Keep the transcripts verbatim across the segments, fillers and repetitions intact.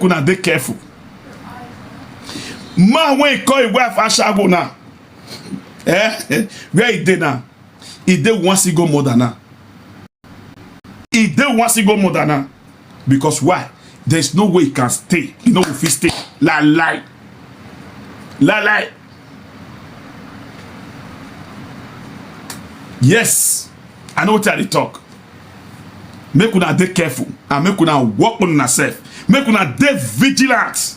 una dey careful. Man wey call him wife ashawo now, eh, where he dey now? He dey one single mother now. He dey one single mother now. Because why? There's no way he can stay. He no go fit stay. Lie, lie. Lie, lie. Yes, I know what I dey talk. Make una dey careful and make una work on una self. Make una dey vigilant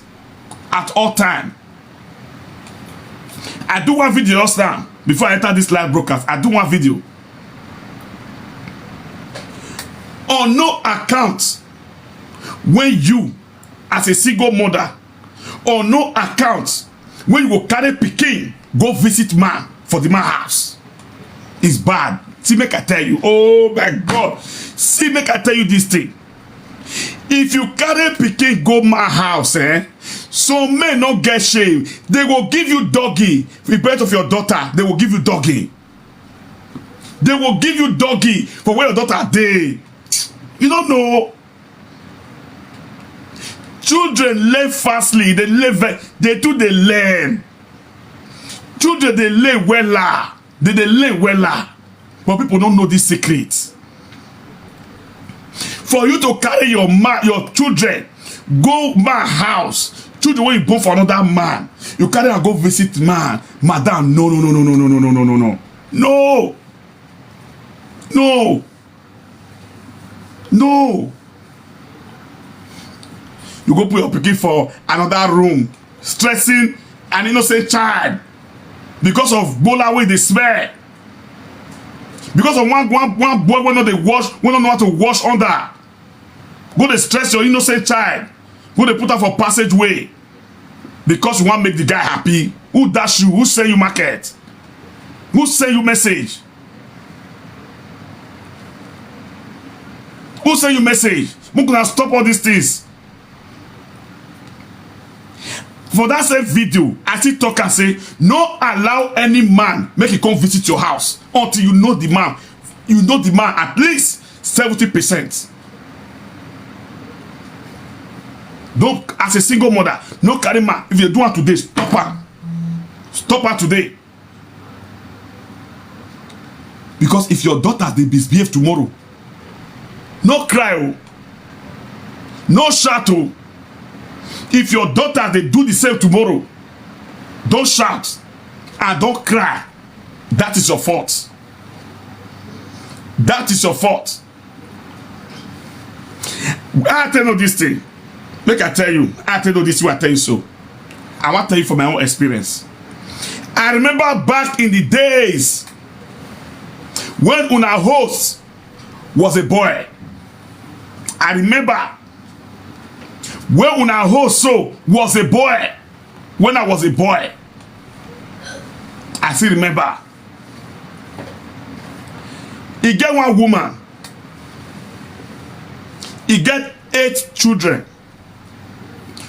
at all time. I do one video just now before I enter this live broadcast. I do one video on no account when you, as a single mother, on no account when you go carry pikin go visit man for the man house. It's bad. See, make I tell you. Oh my God. See, make I tell you this thing. If you carry pikin go man house, eh, some men no get shame. They go give you doggy. In front of your daughter, they will give you doggy. They will give you doggy for where your daughter dey. You don't know. Children learn fastly. They learn ve-, they too dey learn. Children dey learn wella. They dey learn wella. But people don't know this secret. For you to carry your ma-, your children go man house, children wey you born for another man, you carry am go visit man, madam, no, no, no, no, no, no, no, no, no, no, no, no, no, no. You go put your pikin for another room, stressing an innocent child because of gbola wey dey smell, because of one, one, one boy wey no dey wash, wey no know how to wash under. Go dey stress your innocent child. Go dey put am for passageway because you wan make the guy happy. Who dash you? Who send you market? Who send you message? Who send you message? Make una stop all these things. For that same video, I still talk and say, no allow any man make he come visit your house until you know the man. You know the man at least seventy percent. Don't, as a single mother, no carry man. If you do am today, stop am. Stop am today. Because if your daughter dey misbehave tomorrow, no cry o, no shout o. If your daughter dey do the same tomorrow, don't shout and don't cry. That is your fault. That is your fault. I tell you this thing. Make I tell you. I tell you this way I tell you so. I want to tell you from my own experience. I remember back in the days when una host was a boy. I remember when una host so was a boy. When I was a boy, I still remember. He get one woman. He get eight children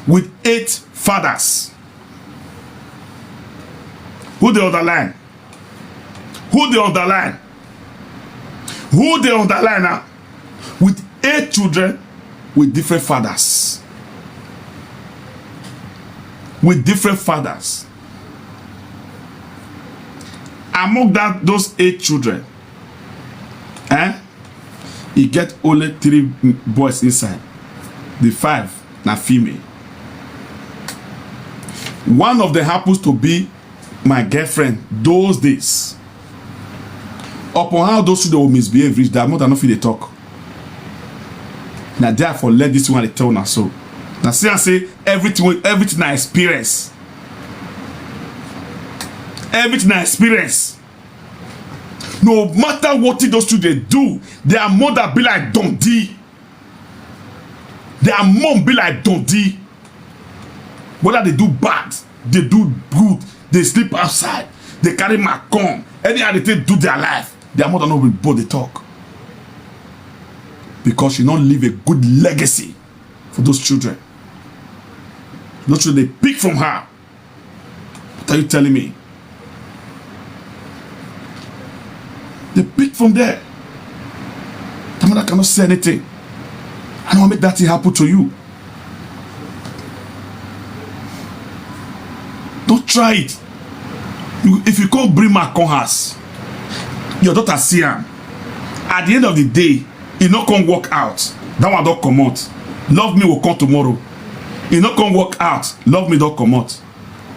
with eight fathers. Who dey underline? Who dey underline? Who dey underline now? With eight children with different fathers. With different fathers. Among that, those eight children, eh, he get only three boys inside. The five na female. One of them happens to be my girlfriend those days. Upon how those children will misbehave reach, their mother no fit dey talk. Na there I for let this one dey tell una so. Na see am say everything wey, everything na experience. Everything na experience. No matter what those children do, their mother be like Dundee. Their mom be like Dundee. Whether they do bad, they do good, they sleep outside, they carry my come, anyhow they take do their life, their mother no be bold dey talk. Because she no leave a good legacy for those children. Those children they pick from her. What are you telling me? They pick from there. The mother cannot say anything. I don't want make that thing happen to you. Don't try it. You, if you come bring my come house, your daughter see am. At the end of the day, e no come work out. That one don comot. Love me will come tomorrow. E no come work out. Love me don comot.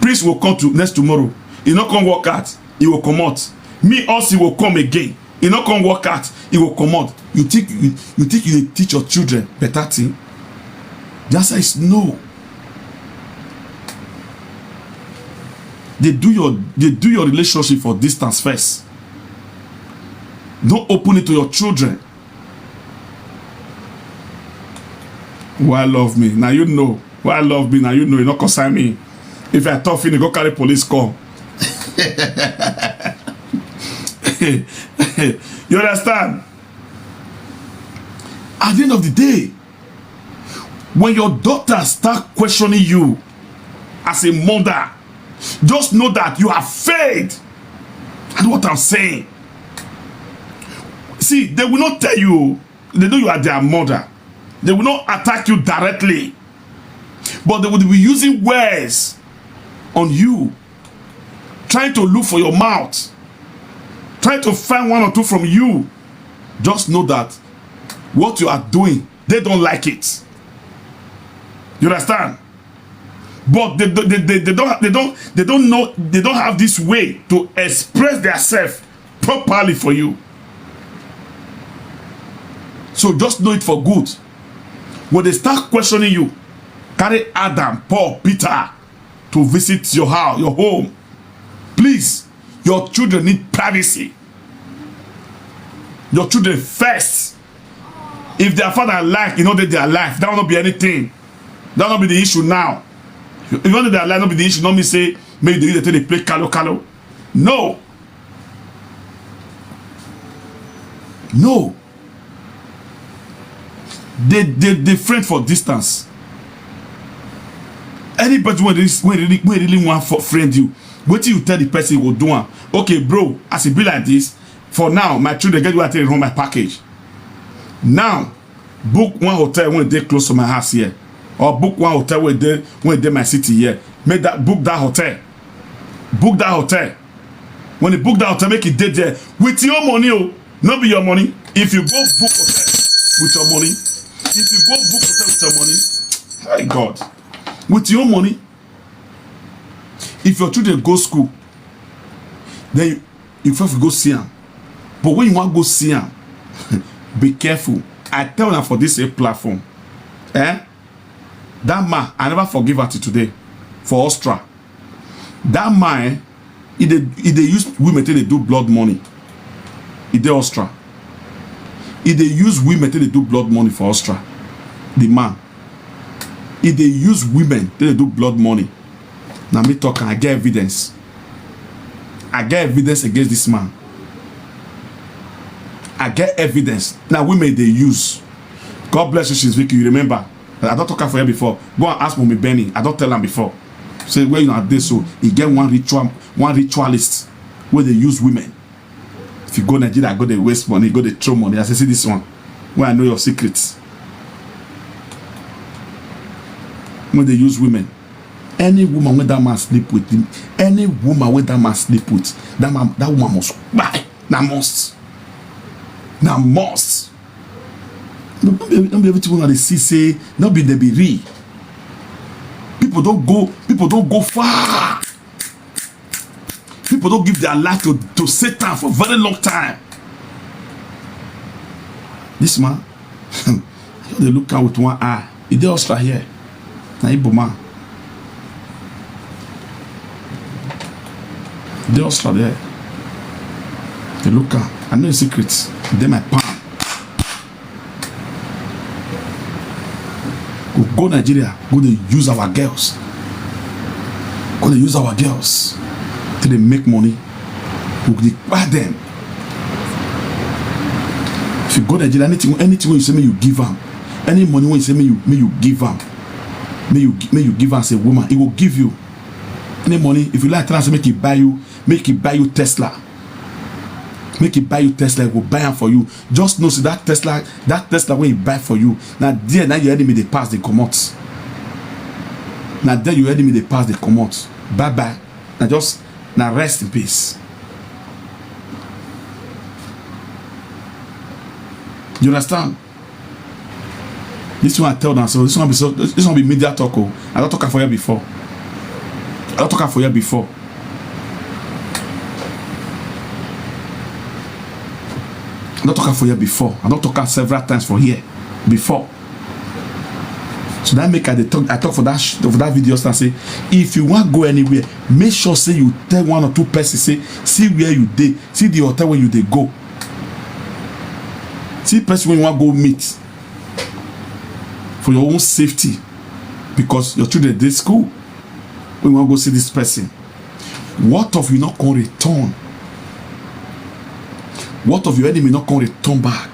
Prince will come to next tomorrow. E no come work out. E will comot. Me also will come again. E no come work out. E will comot. You think you, you think you dey teach your children better thing? The answer is no. They do your they do your relationship for distance first. Don't open it to your children. Why love me? Now you know. Why love me? Now you know. You no concern me. If I talk finish, go carry police call. You understand? At the end of the day, when your daughter start questioning you as a mother, just know that you have failed. I know what I'm saying. See, they will not tell you. They know you are their mother. They will not attack you directly, but they will be using words on you, trying to look for your mouth, trying to find one or two from you. Just know that what you are doing, they don't like it. You understand? But they, they, they, they, they don't they don't they don't know, they don't have this way to express themselves properly for you. So just know it for good. When they start questioning you, carry Adam, Paul, Peter to visit your house, your home. Please, your children need privacy. Your children first. If their father alive, you know that they are alive. That will not be anything. That will not be the issue now. If you know that their life not be the issue, not me say, make the they take dey play kalo kalo. No. No. They they they friend for distance. Anybody when really when really when really want for friend you, wetin you tell the person go do am. Okay, bro, as e be like this, for now, my children get where I take run my package. Now, book one hotel wey dey close to my house here, or book one hotel wey dey wey dey my city here. Make that book that hotel. Book that hotel. When you book that hotel, make it dey there with your money, oh, not be your money. If you go book hotel with your money, if you go book hotel with your money, my God, with your money, if your children go school, then you, you first go see am. But when you wan go see am, be careful. I tell una for this same platform, eh? That man, I never forgive her till today for Austria. That man, eh, he dey he dey use women take dey do blood money. He dey Austria. He dey use women take dey do blood money for Austria. The man, he dey use women take dey do blood money. Na me talk am, I get evidence. I get evidence against this man. I get evidence. Na women dey use. God bless you, Shizviki. You remember? I don talk am for here before. Go and ask Mommy Benny. I don tell am before. Say where you are dey so, e get one ritual, one ritualist wey dey use women. If you go Nigeria, go dey waste money, go dey throw money. I say, see this one. When I know your secrets. When they use women, any woman wey that man sleep with, any woman wey that man sleep with, that man, that woman must kpai. Na must. Na must. No, no be, no be everything una dey see say no be dey be real. People don go, people don go far. People don give their life to, to Satan for very long time. This man, I just dey look am with one eye. E dey Austria here. Na Igbo man. E dey Austria there. Dey look am. I know him secret. E dey my palm. We go Nigeria, go dey use our girls. Go dey use our girls. Till they make money. We dey buy them. If you go Nigeria, anything, anything wey you say make you give am, any money wey you say make you make you give am, make you make you give am as a woman, e go give you. Any money, if you like, tell am say make e buy you, make e buy you Tesla, make e buy you Tesla, e go buy am for you. Just know say that Tesla, that Tesla wey e buy for you, na there na your enemy dey pass dey comot. Na there your enemy dey pass dey comot. bye bye. Na just, na rest in peace. You understand? This one I tell them, so this one be, so this one be media talk. Oh, I don't talk for here before. I don't talk for here before. I don't talk for here before. I don't talk several times for here before. So that make I dey talk, I talk for that sh- for that video and say, if you want go anywhere, make sure say you tell one or two persons say, see where you dey, see the hotel where you dey go, see person wey you wan go meet for your own safety, because your children dey school, wey you wan go see this person. What of you not come return? What of your enemy not come return back?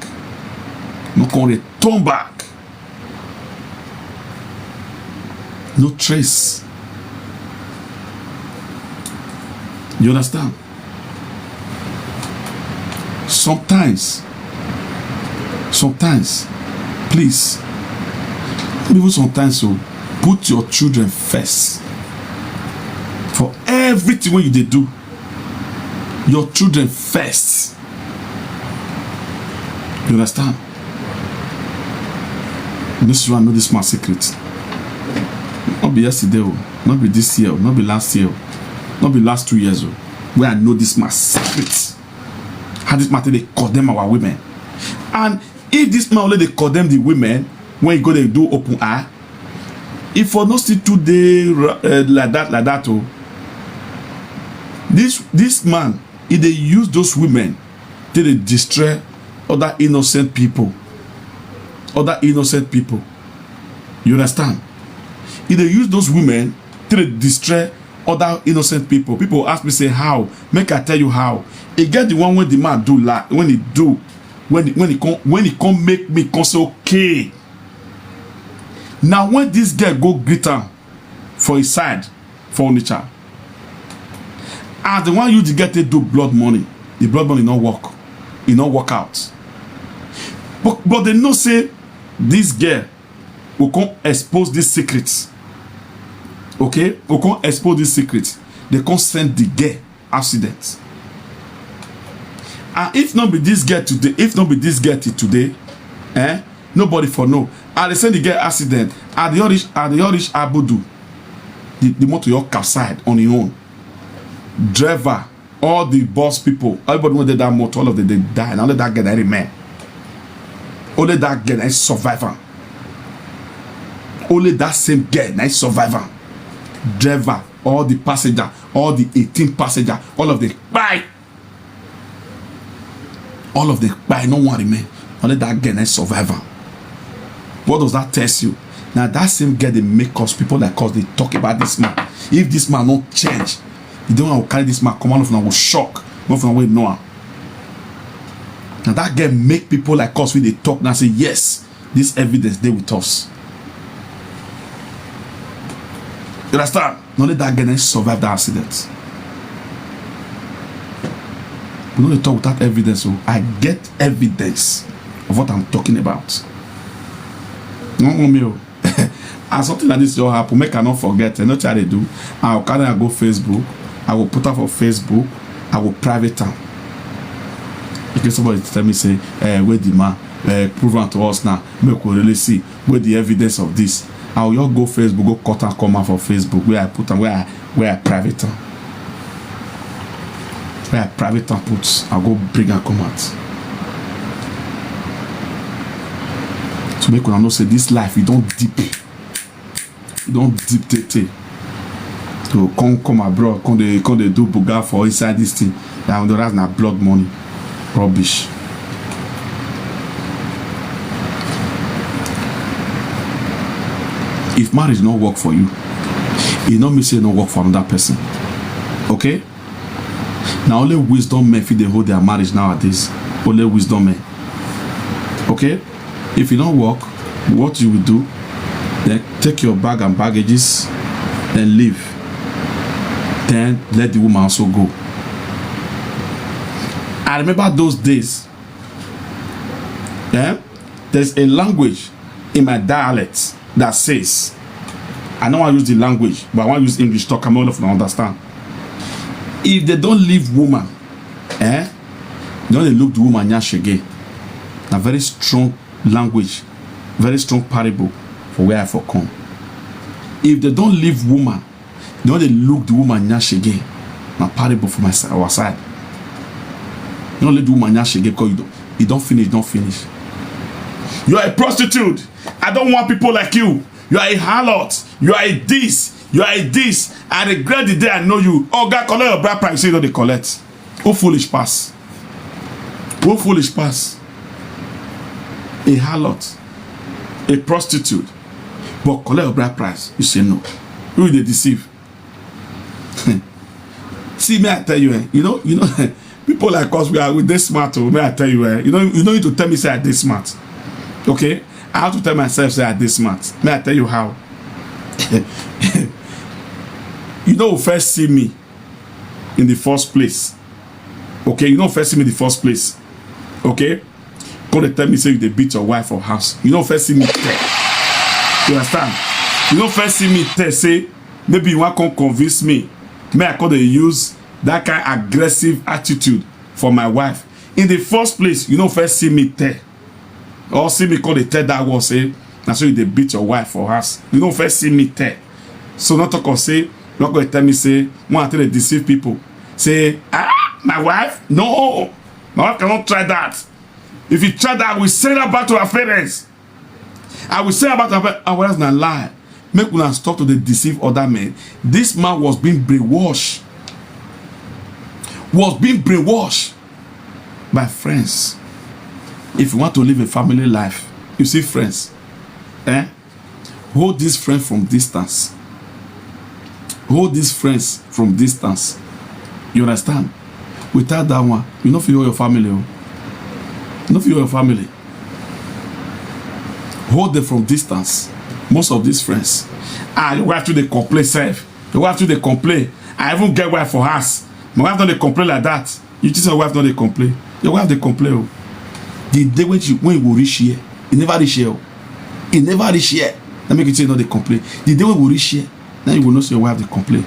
Not come return back. No trace. You understand? Sometimes, sometimes, please, even sometimes, so put your children first for everything wey you dey do. Your children first. You understand? This one know this man secret. Not be yesterday, oh, not be this year, oh, not be last year, oh, not be last two years, oh, where I know this man secret. How this man take dey condemn our women? And if this man only dey condemn the women when he go dey do open eye, if for no still two day uh, like that, like that, oh, this this man, he dey use those women to dey destroy other innocent people, other innocent people. You understand? He dey use those women to dey destroy other innocent people. People ask me say how. Make I tell you how. E get the one wey the man do la when he do, when he, when he come, when he come make me come say okay. Now when this girl go greet am for his side for Onitsha, as the one you the girl take do blood money, the blood money no work, e no work out. But but they know say this girl go come expose this secret. Okay, go come expose this secret. They come send the girl accident. And if not be this girl today, if not be this girl till today, eh, nobody for know. I dey send the girr accident. I dey all reach, I dey all reach Abudu. The, the motor your capside on your own. Driver, all the boss people, everybody wey dey that motor, all of them dey die. Na only that girl na remain. Only that girl na survive am. Only that same girl na survive am. Driver, all the passenger, all the eighteen passenger, all of them kpai. All of them kpai, no one remain. Only that girl na survive am. What does that tell you? Now that same girl dey make us, people like us dey talk about this man. If this man no change, the day wey I go carry this man come, all of una go shock. All of una wey know am. Now that girl make people like us wey dey talk now say yes, this evidence dey with us. You understand? Na only that girl na survive that accident. We no dey talk without evidence. So I get evidence of what I'm talking about. No, no, me, oh. And something like this will happen. Make I not forget. I know what I dey do. I'll carry, I go Facebook. I will put am for Facebook. I will private am. In case somebody tell me say, eh, where the man, eh, prove am to us now. Make we really see where the evidence of this. I will just go Facebook, go cut and come out for Facebook where I put am, where I where I private am. Where I private am put, I go bring am come out. To make una know say this life, e don deep. E don deep tey tey. To come come abroad, come dey come dey do buga for inside this thing. That one, that's na blood money. Rubbish. If marriage no work for you, e no mean say e no work for another person. Okay? Na only wisdom men fit dey hold their marriage nowadays. Only wisdom men. Okay? If e no work, what you will do, then take your bag and baggages, then leave. Then let the woman also go. I remember those days. Eh? There's a language in my dialect that says, I no wan use the language, but I wan use English talk am, all of una understand. If they don leave woman, eh, they no dey look the woman nyash again. Na very strong language, very strong parable for where I for come. If they don leave woman, they no dey look the woman nyash again. Na parable for my si-, our side. You no leave the woman nyash again because you don, e don finish, e don finish. You are a prostitute. I don't want people like you. You are a harlot. You are a this. You are a this. I regret the day I know you. Oga, collect your bride price. You say you no dey collect. Who foolish pass? Who foolish pass? A harlot, a prostitute, but collect your bride price. You say no. Who you dey deceive? See, may I tell you, eh, you know, you know, people like us, we are, we dey smart. Oh, may I tell you, eh, you know, you no need to tell me say I dey smart. Okay, I have to tell myself say I dey smart. May I tell you how? You no first see me in the first place. Okay, you no first see me in the first place. Okay, come dey tell me say you dey beat your wife for house. You no first see me tell. You understand? You no first see me tell say maybe you wan come convince me. May I come dey use that kind aggressive attitude for my wife. In the first place, you no first see me tell. Or see me come dey tell that word say na so you dey beat your wife for house. You no first see me tell. So no talk of say, no go tell me say, one thing dey deceive people. Say, ah, my wife? No, my wife cannot try that. If you try that, I will send her back to her parents. I will send her back to her parents. Ah, well, that's na lie. Make una stop to dey deceive other men. This man was being brainwashed. Was being brainwashed by friends. If you want to live a family life, you see, friends, eh? Hold this friend from distance. Hold these friends from distance. You understand? Without that one, you no fit hold your family. Oh. You no fit hold your family. Hold them from distance. Most of these friends. Ah, your wife too dey complain sef. Your wife too dey complain. I even get wife for house. My wife no dey complain like that. You think your wife no dey complain? Your wife dey complain. Oh. The day when she, when you go reach here, e never reach here. Oh. E never reach here. That make you say no dey complain. The day when we reach here, now you go know say your wife dey complain.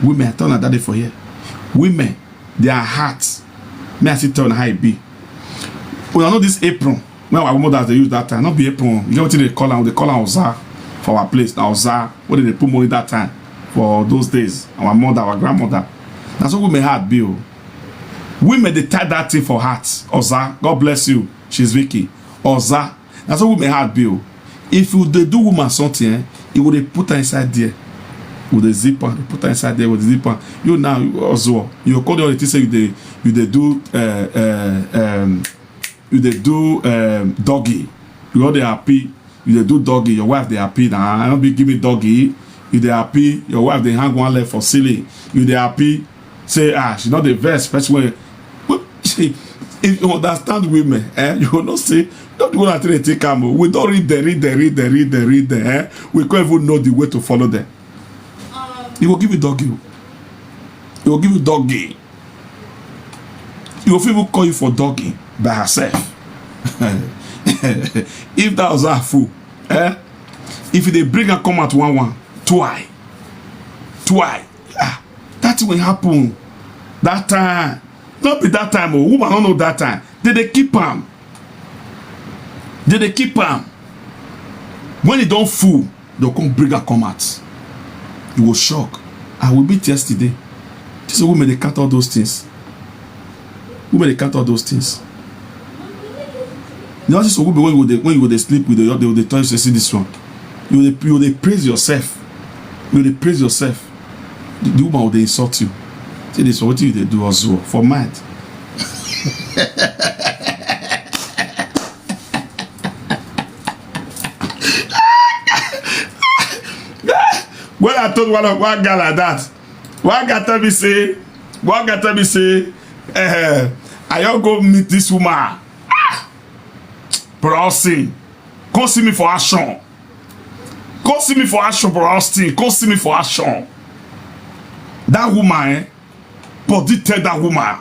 Women, I tell una that day for here. Women, their heart. May I still tell una how e be. Una know this apron. When our mothers dey use that time, no be apron. You know wetin dey call am? They call am oza for our place. Na oza wey dem dey put money that time for those days. Our mother, our grandmother. Na so women heart be o. Women dey tie that thing for heart. Oza, God bless you. She's Vicky. Oza. Na so women heart be o. If you dey do woman something, eh, you go dey put her inside there. You go dey zip am, dey put her inside there, you go dey zip am. You now, you also, you go call the other thing say you dey, you dey do, uh, uh, um, you dey do, um, doggy. You all dey happy. You dey do doggy. Your wife dey happy na. I no be give me doggy. You dey happy. Your wife dey hang one leg for ceiling. You dey happy. Say, ah, she no dey vex. Person wey, if you understand women, eh, you go know say no be one thing dey take am o. We don read them, read them, read them, read them, read them, eh. We can't even know the way to follow them. He go give you doggy. He go give you doggy. He go fit even call you for doggy by herself. If that was her fool, eh? If they bring her come out one one, twi, twi, ah, that thing will happen. That time, not be that time. Oh, woman don't know that time. They they keep am. They they keep am. When he don't fool, they'll come bring her come out. You will shock. I will beat yesterday. This is women they cut all those things. Women they cut all those things. You know, this woman when you dey, when you dey sleep with the, they will dey tell you say, see this one. You dey, you dey praise yourself. You dey praise yourself. The, the woman will dey insult you. Say this one, wetin you dey do us for mind. When I told one of one guy like that, one guy tell me say, one guy tell me say, eh, I all go meet this woman. Ah! Bro Austin, come see me for action. Come see me for action, Bro Austin. Come see me for action. That woman, eh? Body tell that woman.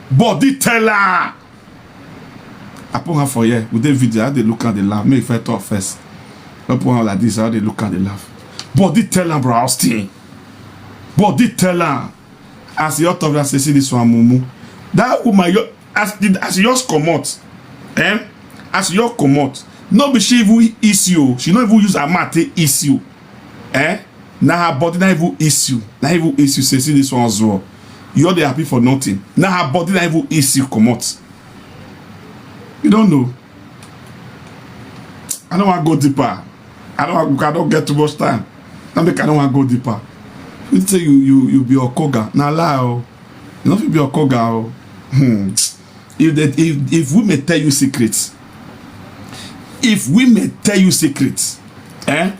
Body tell her. I put her for here with the video. I dey look at the laugh. Make I talk first. Don't put one like this, how they look and they laugh. Body tell am, bro, Austin. Body tell am. As the author say, see this one, mumu. That woman, your, as, the, as yours comot, eh? As your comot, no be she even issue. She no even use her mouth take issue, eh? Na her body na even issue. Na even issue. Say, see this one as well. You dey happy for nothing. Na her body na even issue comot. You don't know. I don't want to go deeper. I don't want, I don't get too much time. That make I don't want to go deeper. You say you you you be okoga. Na lie o. You no fit be okoga o. Hmm. If that if if women tell you secrets, if women tell you secrets, eh?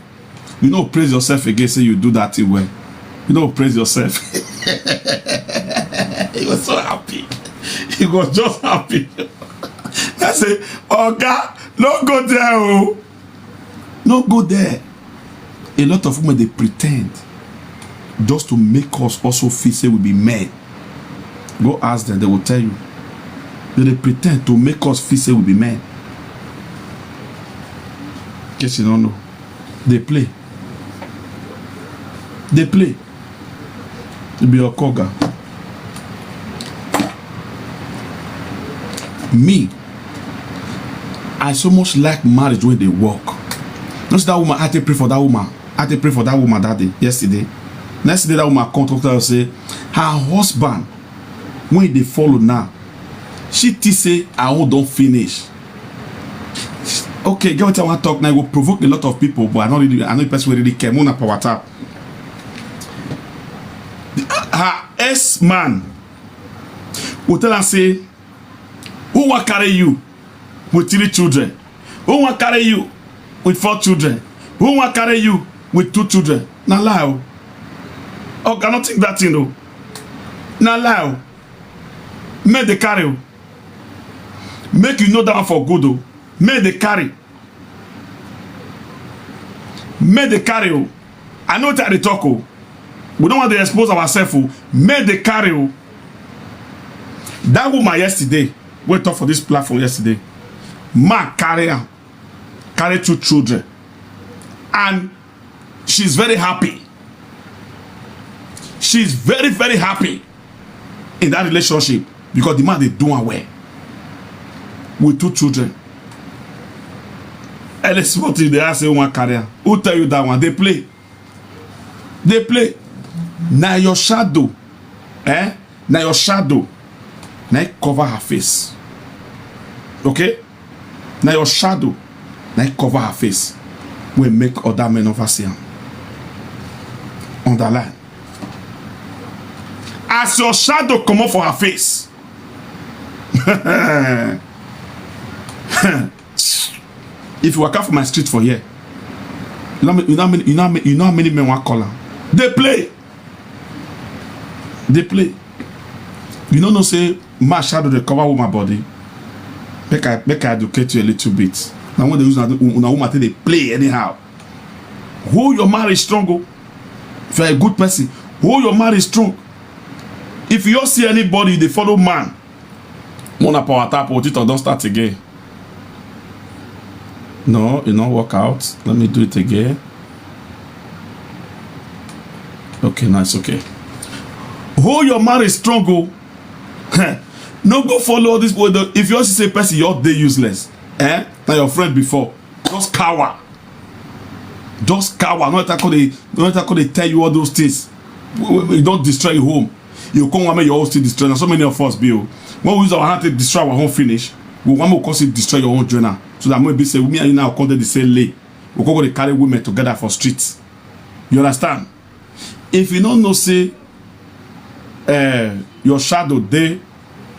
You no praise yourself again. Say you do that thing well. You no praise yourself. He was so happy. He was just happy. I say, oga, no go there o. No go there. A lot of women dey pretend just to make us also feel say we be men. Go ask them, they will tell you. They dey pretend to make us feel say we be men. In case you don't know, they play. They play. Be okoga. Me, I so much like marriage wey dey work. No see that woman, I take pray for that woman. I take pray for that woman that day, yesterday. Next day, that woman come talk to her say her husband, when they follow now, she think say her own don finish. Okay, get what I want talk now. It will provoke a lot of people, but I don't really, I know the person will really care. Mona power tap. Her ex man will tell her say, who wan carry you with three children? Who wan carry you with four children? Who wan carry you with two children? Na lie o. Oga, no think that thing o. Na lie o. Men dey carry o. Make you know that one for good o. Men dey carry. Men dey carry o. I know that they talk o. We don't want to expose ourselves o. Men dey carry o. That woman yesterday, we talk for this platform yesterday. Man carry am, carry two children, and she's very happy. She's very, very happy in that relationship because the man dey do am well with two children. Early small thing they ask say one carry am. Who tell you that one? They play. They play. Na your shadow, eh? Na your shadow na it cover her face. Okay? Na your shadow na it cover her face. Wey make other men never see am. Underline. As your shadow comot for her face, if you waka for my street for here, you know, you know, how many- you know, how many- you know how many men wan call am? They play. They play. You no know say man shadow dey cover woman body. Make I make I educate you a little bit. Na when they use una una woman take dey play anyhow. Hold your marriage strong o. If you are a good person, hold your marriage strong. If you see anybody dey follow man, una power tap o, it don start again. No, it no work out. Let me do it again. Okay, now it's okay. Hold your marriage strong o. No go follow all this people. If you see say person your day useless, eh? Na your friend before, just cower. Just cower. No let her come dey no let her come dey tell you all those things. We- we- we don destroy your home. You come one make your home still destroy. Na so many of us be o. When we use our hand to destroy our home finish, we wan make we come still destroy your own journal. So that maybe say me and you now come dey the same lane. We come go dey carry women together for street. You understand? If you no know say uh, your shadow dey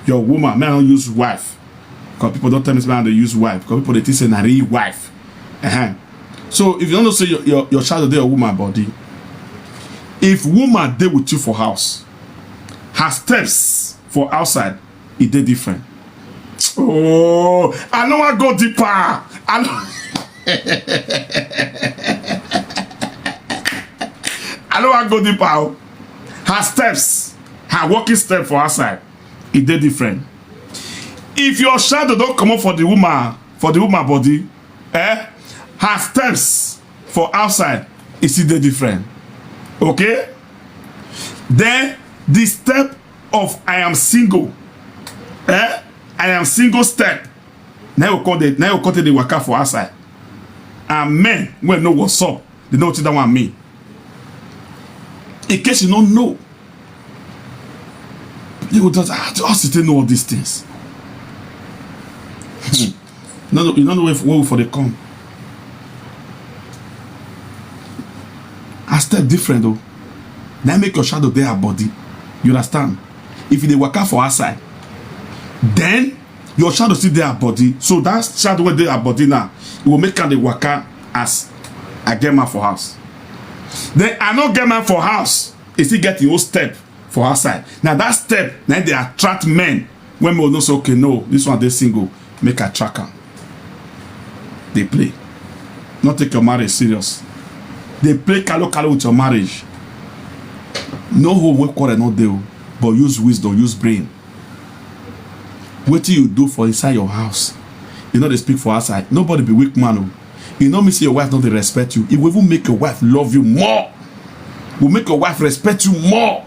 your woman, may I not use wife? Because people don't tell me say I dey use wife. Because people they think say na real wife. Uh-huh. So if you don't know say your, your, your shadow dey your woman body, if woman dey with you for house, her steps for outside, it dey different. Oh, I no wan go deeper. I no, I no wan go deeper. O. Her steps, her walking step for outside, e dey different. If your shadow don comot for the woman, for the woman body, eh, her steps for outside, e still dey different. Okay? Then the step of "I am single," eh? "I am single" step, na you go come dey, na you go come take dey waka for outside. And men wey know what's up, they know wetin that one mean. In case you no know, you go just, "Ah, how you take know all these things?" Hmm. No, no, you don't know where, where we for dey come. I step different though. Then make your shadow dey her body. You understand? If you dey waka for outside, then your shadow still dey her body. So that shadow wey dey her body now, e go make am dey waka as "I get man for house." Then "I no get man for house," e still get im own step for outside. Now that step, na im dey attract men. When we know say, "Okay, no, this one dey single, make I track am." Dey play. No take your marriage serious. Dey play kalo kalo with your marriage. No home wey quarrel no dey o, but use wisdom, use brain. Wetin you do for inside your house, you no dey speak for outside. Nobody be weak man o. You no mean say your wife no dey respect you. It will even make your wife love you more. Will make your wife respect you more.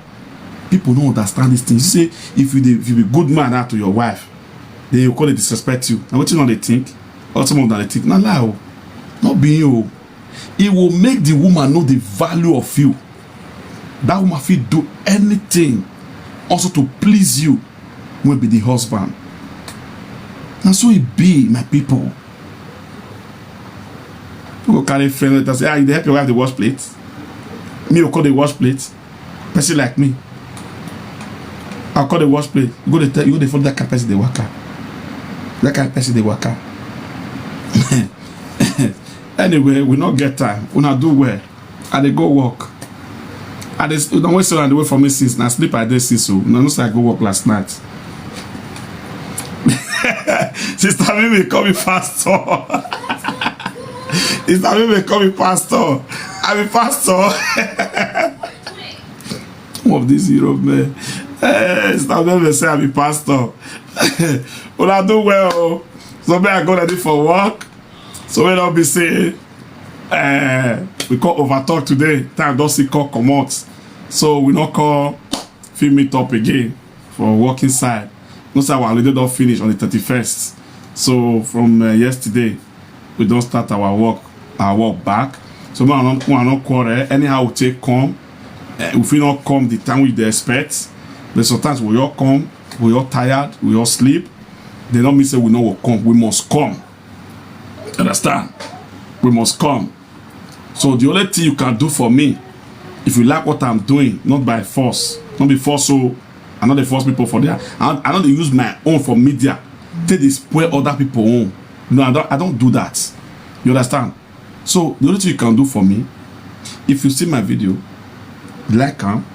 People no understand this thing. You see, if you dey, if you be good man out to your wife, then you go dey disrespect you. Na wetin una dey think? Or some of una dey think? Na lie o. No be you o. E will make the woman know the value of you. That woman fit do anything also to please you, wey be the husband. Na so e be, my people. You go carry friend later say, "Ah, you dey help your wife dey wash plate?" Me, you go come dey wash plate? Person like me, I come dey wash plate. You go dey tell, you go dey follow that kind person dey waka. That kind person dey waka. Anyway, we no get time. Una do well. I dey go work. I dey, una wey see on the way for me since, na sleep I dey since o. Una know say I go work last night. Sister Mimi call me pastor. Sister Mimi call me pastor. I be pastor. Some of these Europe men. Eh, Sister Mimi say I be pastor. Una do well o. So me, I go ready for work. So we don't be say, eh, we come over talk today. Time don still come comot. So we no come fit meet up again for working side. No say our holiday don finish on the thirty-first. So from, eh, yesterday, we don start our work, our work back. So make una no, make una no quarrel. Anyhow we take come, eh, we fit not come the time we dey expect. But sometimes we all come, we all tired, we all sleep. They don't mean say we no go come. We must come. Understand? We must come. So the only thing you can do for me, if you like what I'm doing, not by force, not be force. So I no dey force people for there. I, I no dey use my own for media take dey spoil other people own. No, I don't, I don't do that. You understand? So the only thing you can do for me, if you see my video, like am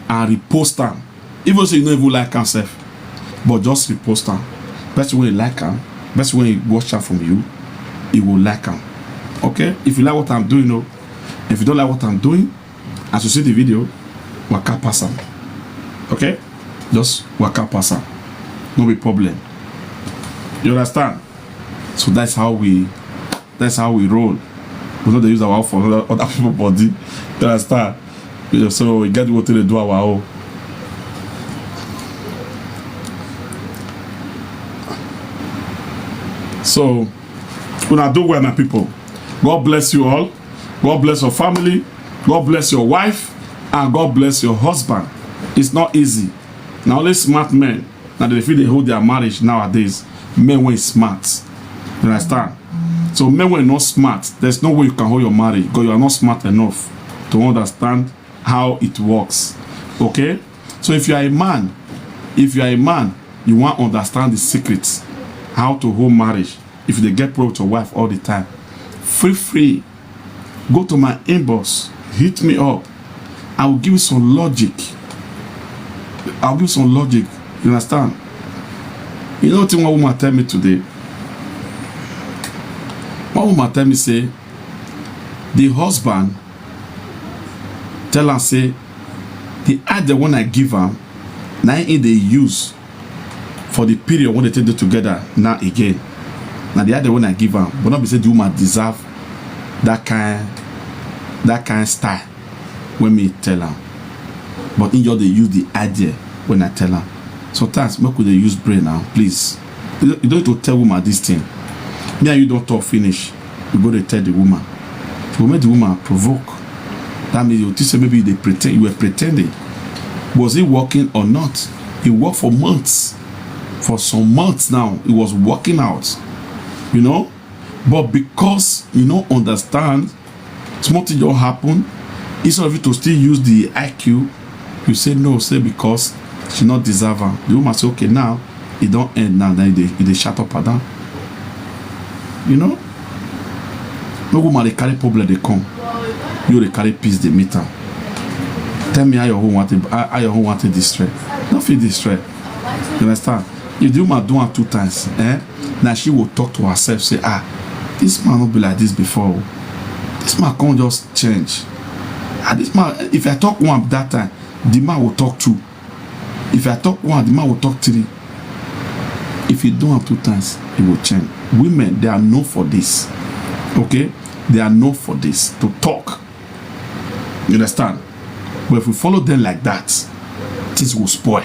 and repost am. Even say you no even like am sef, but just repost am. Person wey like am, person wey watch am from you, e go like am. Okay? If you like what I'm doing o, if you don't like what I'm doing, as you see the video, waka pass am. Okay? Just waka pass am. No be problem. You understand? So that's how we, that's how we roll. We no dey use our own for other, other people body. You understand? You know, so we get what to do our own. So una do well, my people. God bless you all. God bless your family. God bless your wife. And God bless your husband. It's not easy. Na only smart men, na dey fit dey hold their marriage nowadays. Men wey smart. You understand? So men wey not smart, there's no way you can hold your marriage because you are not smart enough to understand how it works. Okay? So if you are a man, if you are a man, you wan understand the secrets, how to hold marriage, if you dey get problem with your wife all the time, feel free, go to my inbox, hit me up. I will give you some logic. I'll give you some logic. You understand? You know what one woman tell me today? One woman tell me say the husband tell am say the idea when I give am, na im dey use for the period when they take dey together now again. Na the idea when I give am, but not be say the woman deserve that kind that kind style when me tell am, but he just dey use the idea when I tell am. Sometimes make we dey use brain now, please. You don't, you don't need to tell woman this thing. Me and you don talk finish. You go dey tell the woman. You go make the woman provoke. That means you think say maybe you dey pretend, you were pretending. Was it working or not? It worked for months. For some months now, it was working out. You know, but because you no understand, small thing just happen. Instead of you to still use the I Q, you say no, say because she not deserve am. The woman say, okay, now e don end now, then you dey, you dey shut up and down. You know? No woman dey carry problem dey come. You dey carry peace dey meet am. Tell me how your home want to, how, how your home want to destroy. No fit destroy. You understand? If the woman do am two times, eh? Now she will talk to herself, say, ah, this man no be like this before. Oh. This man can't just change. And this man, if I talk one that time, the man will talk two. If I talk one, the man will talk three. If you do am two times, he will change. Women, they are known for this. Okay? They are known for this, to talk. You understand? But if we follow them like that, things will spoil.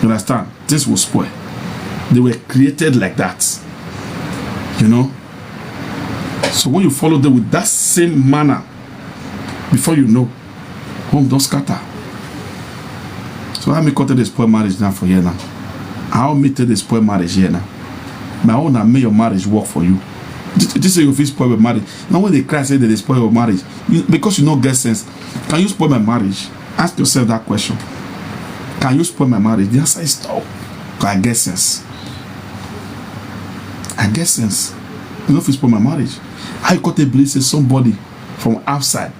You understand? Things will spoil. They were created like that. You know? So when you follow them with that same manner, before you know, home don scatter. So how me come take dey spoil marriage now for here now? How me take dey spoil marriage here now? My own na make your marriage work for you. This, this say you fit spoil your marriage. Now when they cry say they dey spoil your marriage, you, because you no get sense. Can you spoil my marriage? Ask yourself that question. Can you spoil my marriage? The answer is no. 'Cause I get sense. I get sense. You no fit spoil my marriage. How you come take believe say somebody from outside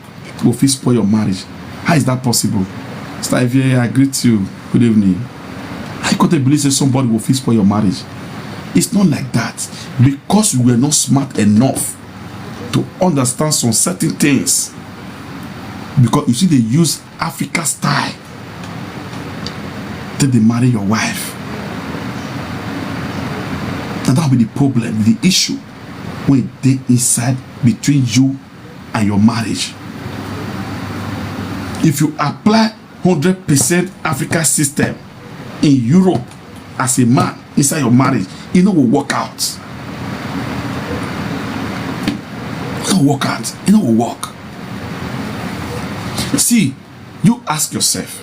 go fit spoil your marriage? How is that possible? Sister Ivy, I greet you. Good evening. How you come take believe say somebody go fit spoil your marriage? It's not like that. Because you were not smart enough to understand some certain things. Because you see, they use Africa style till they marry your wife. And that will be the problem, the issue when they inside between you and your marriage. If you apply hundred percent Africa system in Europe as a man inside your marriage, it no go work out. It no work out. It no go work. See, you ask yourself,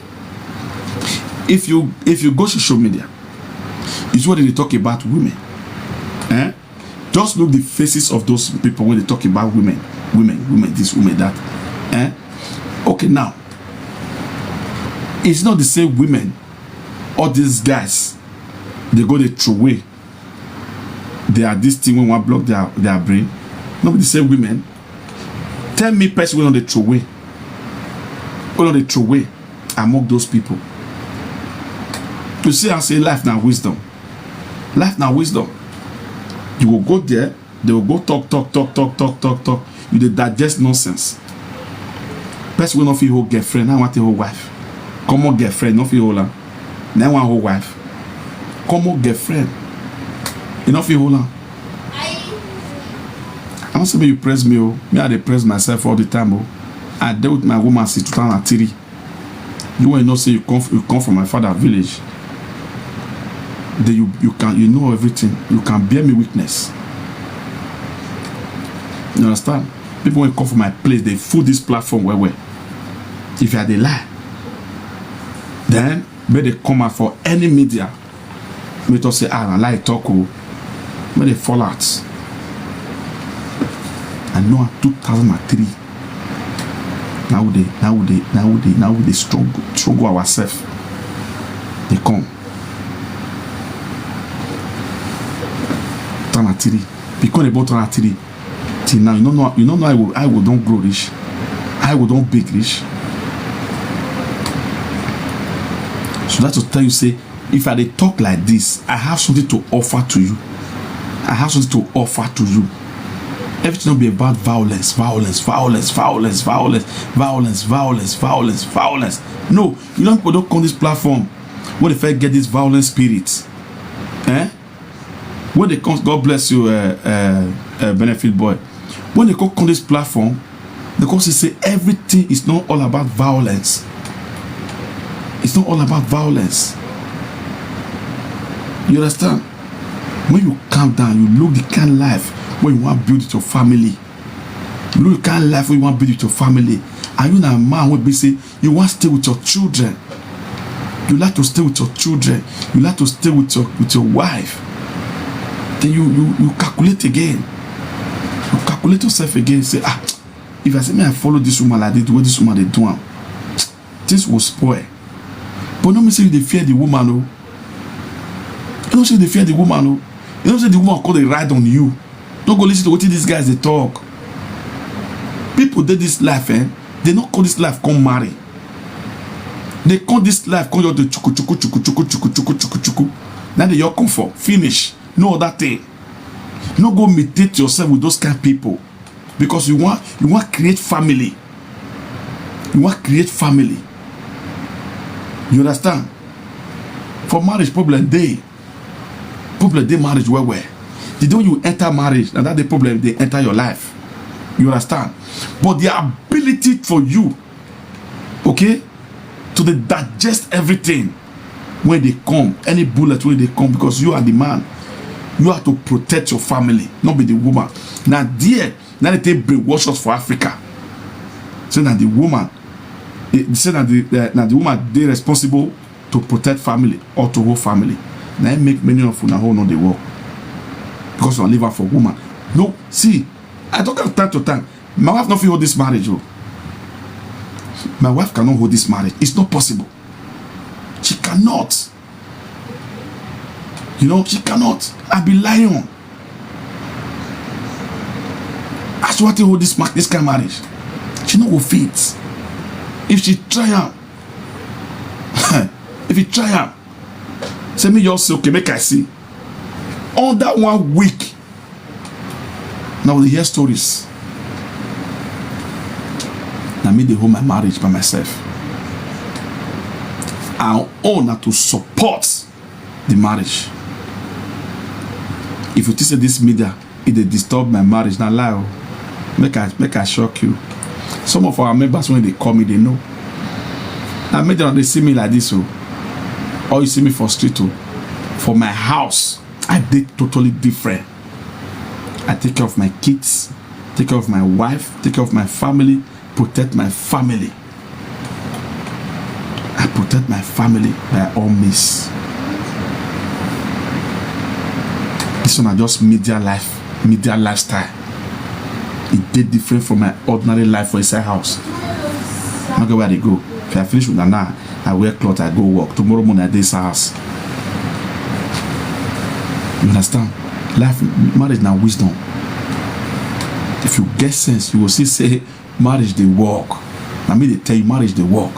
if you, if you go social media, it's what they talk about women. Eh? Just look the faces of those people when they talk about women, women, women, this, women, that. Eh? Okay, now, it's not the same women. All these guys, they go, they throw away. They are this thing when one block their, their brain. Not the same women. Tell me person wey no dey throw away. Wey no dey throw away among those people. You see, I say life na wisdom. Life na wisdom. You go go there, they will go talk, talk, talk, talk, talk, talk, talk. You dey digest nonsense. Person wey no fit hold girlfriend, now want to hold wife. Common girlfriend, no fit hold am. Now want hold wife. Common girlfriend, you no fit hold am. I no say make you praise me, oh. Me, I dey praise myself all the time, oh. I dey with my woman since two thousand and three. You wey know say you come, you come from my father village. Then you, you can, you know everything. You can bear me witness. You understand? People wey come from my place, they full this platform well well. If I dey lie, then make they come out for any media. Make talk say, ah, na lie talk, oh. Make they fall out. I know am two thousand and three. Now we dey, now we dey, now we dey, now we dey struggle, struggle ourselves. They come. Two thousand and three. Become about two thousand and three. Till now, you no know, you no know how we, how we don grow reach, how we don big reach. So that's to tell you say, if I dey talk like this, I have something to offer to you. I have something to offer to you. Everything no be about violence, violence, violence, violence, violence, violence, violence, violence, violence. No, you know people don come this platform wey they first get this violent spirit. Eh? When they come, God bless you, uh, uh, uh, Benefit Boy. When they come, come this platform, Because he say everything is not all about violence. It's not all about violence. You understand? When you calm down, you look the kind life where you want to build with your family. You look the kind life where you want to build with your family. And you na man wey be say you want to stay with your children. You like to stay with your children. You like to stay with your with your wife. Then you you you calculate again. You calculate yourself again. Say, ah, if I say me I follow this woman like this, the way this woman dey do am, things will spoil. But no mean say you dey fear the woman o. You know say you dey fear the woman o. You know say the woman come dey ride on you. No go listen to wetin these guys dey talk. People dey this life, eh? They no come this life come marry. They come this life come just dey chuku chuku chuku chuku chuku chuku chuku chuku. Now they all come for finish. No other thing. No go imitate yourself with those kind people, because you want you want create family. You want create family. You understand? For marriage, problem dey. Problem dey marriage well well. The day you enter marriage, na that the problem dey enter your life. You understand? But the ability for you, okay, to dey digest everything when they come, any bullet when they come, because you are the man. You have to protect your family, not be the woman. Now there, now they take brainwash us for Africa. Say na the woman, eh, say na the uh, na the woman dey responsible to protect family or to hold family. Na im make many of una hold no dey work, because una leave am for woman. No, see, I talk am time to time. My wife no fit hold this marriage o. My wife cannot hold this marriage. It's not possible. She cannot. You know, she cannot. I be lion. As you want to hold this ma- this kind of marriage, she no go fit. If she try am, if you try am, say me just say okay, make I see. Under one week, now we dey hear stories. Na me dey hold my marriage by myself. Our own na to support the marriage. If you think say this media e dey disturb my marriage, na lie o. Make I make I shock you. Some of our members when they call me, they know. Na me dem dey see me like this o. Or you see me for street o. For my house, I dey totally different. I take care of my kids, take care of my wife, take care of my family, protect my family. I protect my family by all means. This one na just media life, media lifestyle. E dey different from my ordinary life for inside house. No get where I dey go. If I finish with una now, I wear cloth, I go work. Tomorrow morning, I dey inside house. You understand? Life, marriage na wisdom. If you get sense, you go see say marriage dey work. Na me dey tell you, marriage dey work.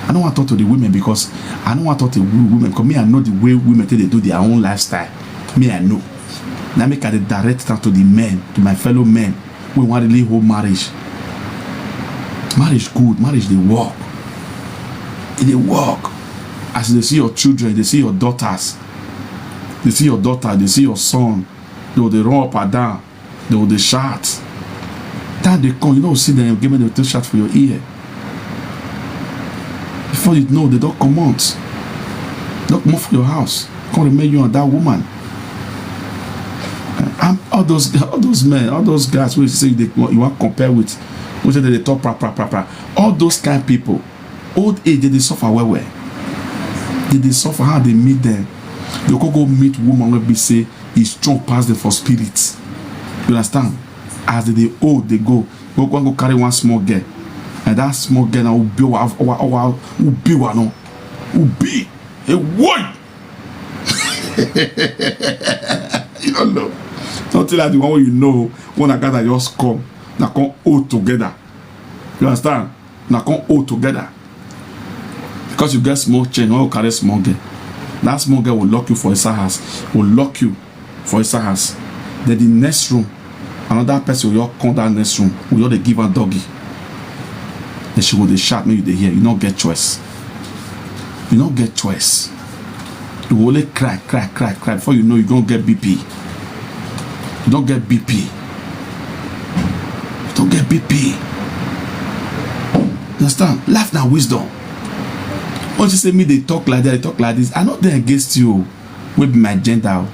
I no wan talk to the women because I no wan talk to wo- women because me I know the way women take dey do their own lifestyle. Me I know. Na make I dey direct am to the men, to my fellow men wey wan really hold marriage. Marriage good, marriage dey work. E dey work. As you dey see your children, you dey see your daughters, dey see your daughter, dey see your son, they go dey run up and down, they go dey shout. Time dey come, you no go see them again, make dem take shout for your ear. Before you know, they don comot, don comot for your house, come remain you and that woman. And all those all those men, all those guys wey you say you dey you wan compare with, wey say dem dey talk pra pra pra pra, all those kind people, old age dem dey suffer well well. Dem dey suffer. How dem meet dem? Dem go go meet woman wey be say e strong pass dem for spirit. You understand? As dem dey old dey go, go go go carry one small girl, and that small girl na obi wa owa owa obi wa no obi ewoy. You don't know. Something like the one wey you know, when I gather just come, na come hold together. You understand? Na come hold together. Because you get small change, you wan go carry small girl. That small girl will lock you for inside house, will lock you for inside house. Then the next room, another person will just come that next room, will just dey give her doggy. Then she go dey shout, make you dey hear. You no get choice. You no get choice. You go only cry, cry, cry, cry. Before you know, you don get B P. You don get B P. You don get B P. Understand? Life na wisdom. Once you say me dey talk like that, dey talk like this, I no dey against you o, wey be my gender o.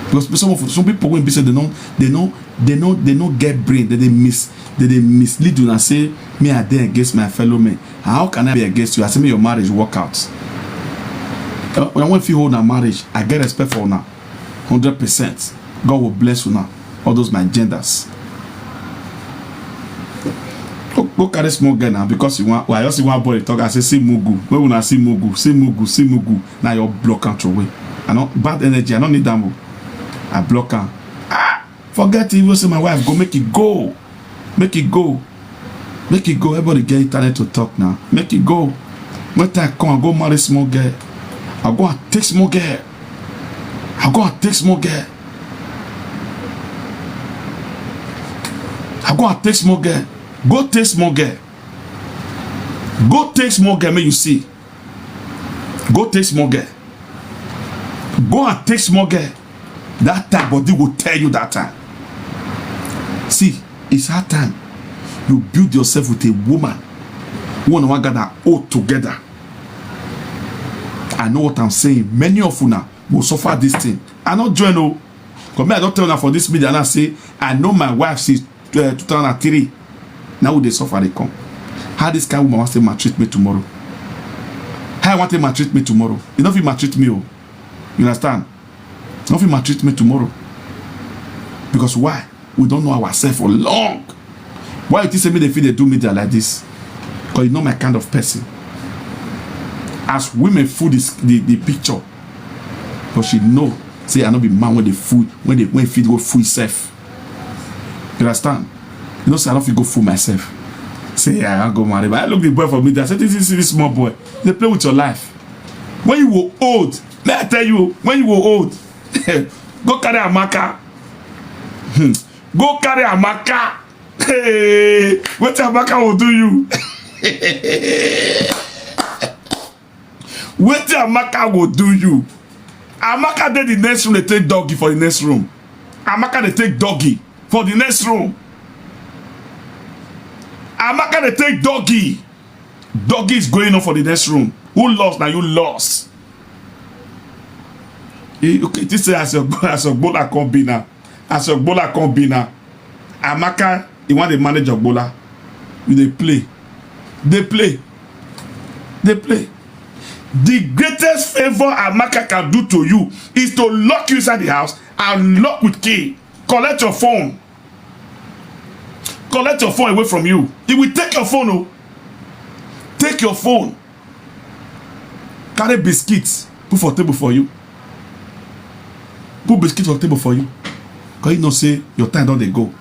Because some of, some people wey be say they no, they no, they no, they no get brain, they dey mis, they dey mislead una say me I dey against my fellow men. And how can I be against you? I say make your marriage work out. Uh, una wey fit hold una marriage, I get respect for una, hundred percent. God will bless una, all those my genders. Go, go carry small girl now because you want. Well, I just see one boy talk. I say, "See mugu." When una see mugu, see mugu, see mugu. Now you block am throw away. I no bad energy. I no need am o. I block am. Ah, forget it. You say my wife go, make it go, make it go, make it go. Everybody get internet to talk now. Make it go. When time come, I go marry small girl. I go and take small girl. I go and take small girl. I go and take small girl. Go take small girl. Go take small girl, make you see. Go take small girl. Go and take small girl. That time, body will tell you that time. See, it's hard time. You build yourself with a woman. One one gather all together. I know what I'm saying. Many of una will suffer this thing. I not join o. Because me, I don't tell una for this media and I say, I know my wife since uh, two thousand three. Now they suffer, they come. How this kind of woman wants to maltreat me tomorrow? How I want to maltreat me tomorrow? You know if you maltreat me, oh, you understand? You know if you maltreat me tomorrow. Because why? We don't know ourselves for long. Why you think say me they feel they do media like this? Because you know my kind of person. As women food is the, the picture, but she know say I no be man when they food, when they when feed go fool self. You understand? You know say I don't feel go fool myself. Say, "Yeah, I go marry." But I look the boy for me. I say, "This is this small boy. They play with your life. When you were old, may I tell you, when you were old, go carry Amaka. Hmm. Go carry Amaka." Hey, what Amaka will do you? What Amaka will do you? Amaka dey the next room, they take doggy for the next room. Amaka dey take doggy for the next room. Amaka dey take doggy. Doggy is going on for the next room. Who lost? Now you lost. Eh, okay, this say as your as your bola come be now. As your bola come be now. Amaka, you want to manage your bola. You dey play. They play. They play. The greatest favor Amaka can do to you is to lock you inside the house and lock with key. Collect your phone. Collect your phone away from you. He will take your phone. Oh. Take your phone. Carry biscuits. Put for table for you. Put biscuits on table for you. Because you know say your time don't they go.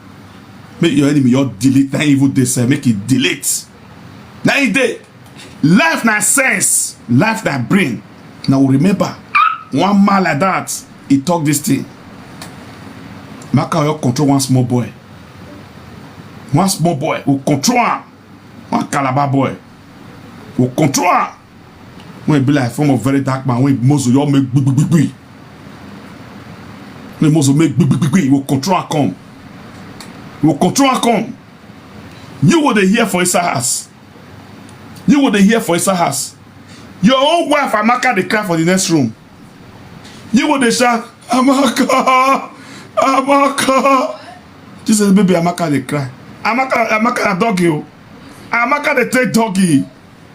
Make your enemy your delete. Not even they say make it delete. Now you dey. Life na sense, life na brain. Now remember, one man like that, he talk this thing. Maka will control one small boy. One small boy will control him. One Calabar boy will control him. When he be like form of very dark man, when Mozo you make big big big big. When Mozo make big big big big, will control him come. Will control him come. You will dey hear for inside house. You go dey hear for inside house. Your own wife Amaka dey cry for the next room. You go dey shout, "Amaka, Amaka." She say, "Baby, Amaka dey cry." Amaka, Amaka na doggy o. Amaka dey take doggy.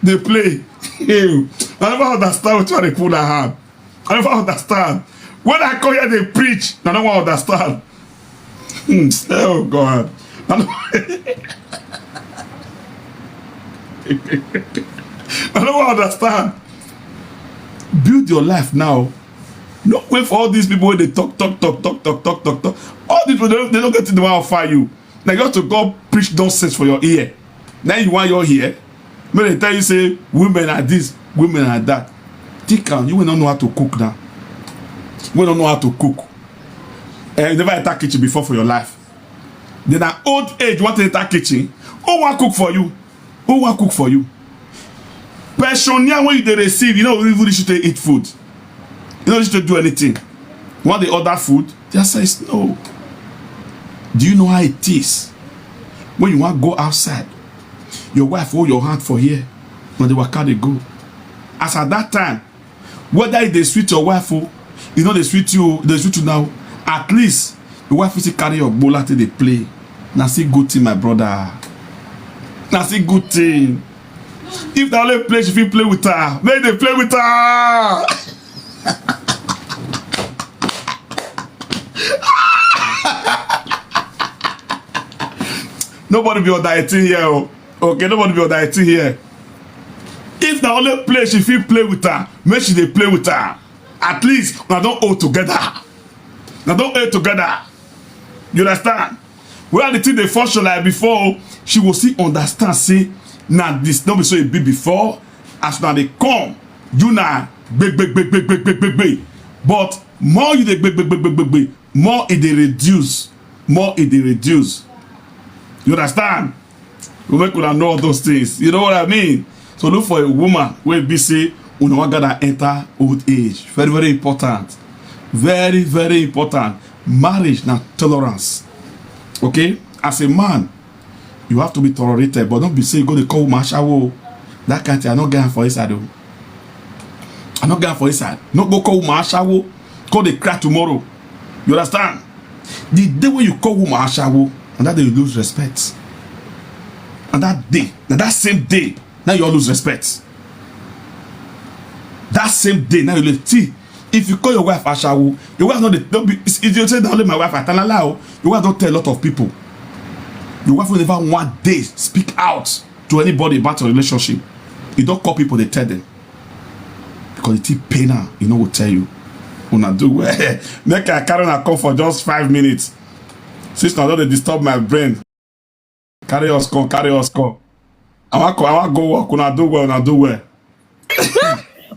Dey play. I never understand wetin I dey put her hand. I never understand. When I come here dey preach, I no wan understand. Hmm, oh God. I no, I no wan understand. Build your life now. No wait for all these people wey dey talk, talk, talk, talk, talk, talk, talk, talk. All these people, they don't, they don't get to the one offer you. Now you have to go preach nonsense for your ear. Now you want your ear. Make they tell you say women are this, women are that. Think am, you will not know how to cook now. You will not know how to cook. Eh, you never enter kitchen before for your life. Then at old age, you want to enter kitchen? Who want cook for you? Who want cook for you? Pensioner when you dey receive, you know, even reach to eat food. You know, reach to do anything. You want the other food? The answer is no. Do you know how it is when you want to go outside? Your wife hold your hand for here, na dey waka dey go. As at that time, whether e dey sweet your wife o, e no dey sweet you o, e dey sweet you now, at least your wife fit still carry your gbola take dey play. Na still good thing, my brother. Na still good thing. If na only play she fit play with her, make dey play with her. Nobody be under eighteen here o. Okay, nobody be under eighteen here. If na only play she fit play with her, make she dey play with her. At least una don hold together. Una don hold together. You understand? Whether the thing dey function like before, she go still understand say na this, no be so e be before. As una dey come, you na gbe gbe gbe gbe gbe gbe gbe gbe. But more you dey gbe gbe gbe gbe gbe gbe, more e dey reduce, more e dey reduce. You understand? We make una know all those things. You know what I mean? So look for a woman wey be say una wan gather enter old age. Very, very important. Very, very important. Marriage na tolerance. Okay? As a man, you have to be tolerated, but don't be say you go dey call woman ashawo. That kind thing, I no get am for inside o. I no get am for inside. No go call woman ashawo. Call dey cry tomorrow. You understand? The day when you call woman ashawo, and that day you lose respect. And that day, na that same day, now you all lose respect. That same day, now you lose. See, if you call your wife ashawo, your wife no dey, don't be, if you say na only my wife, I tell her o. Your wife don tell a lot of people. Your wife will never one day speak out to anybody about your relationship. You don call people, dey tell them. Because the thing pain am, e no go tell you. Una do well. Make I carry una come for just five minutes. Since una don dey disturb my brain. Carry us come, carry us come. I wan go, I wan go work. Una do well, una do well.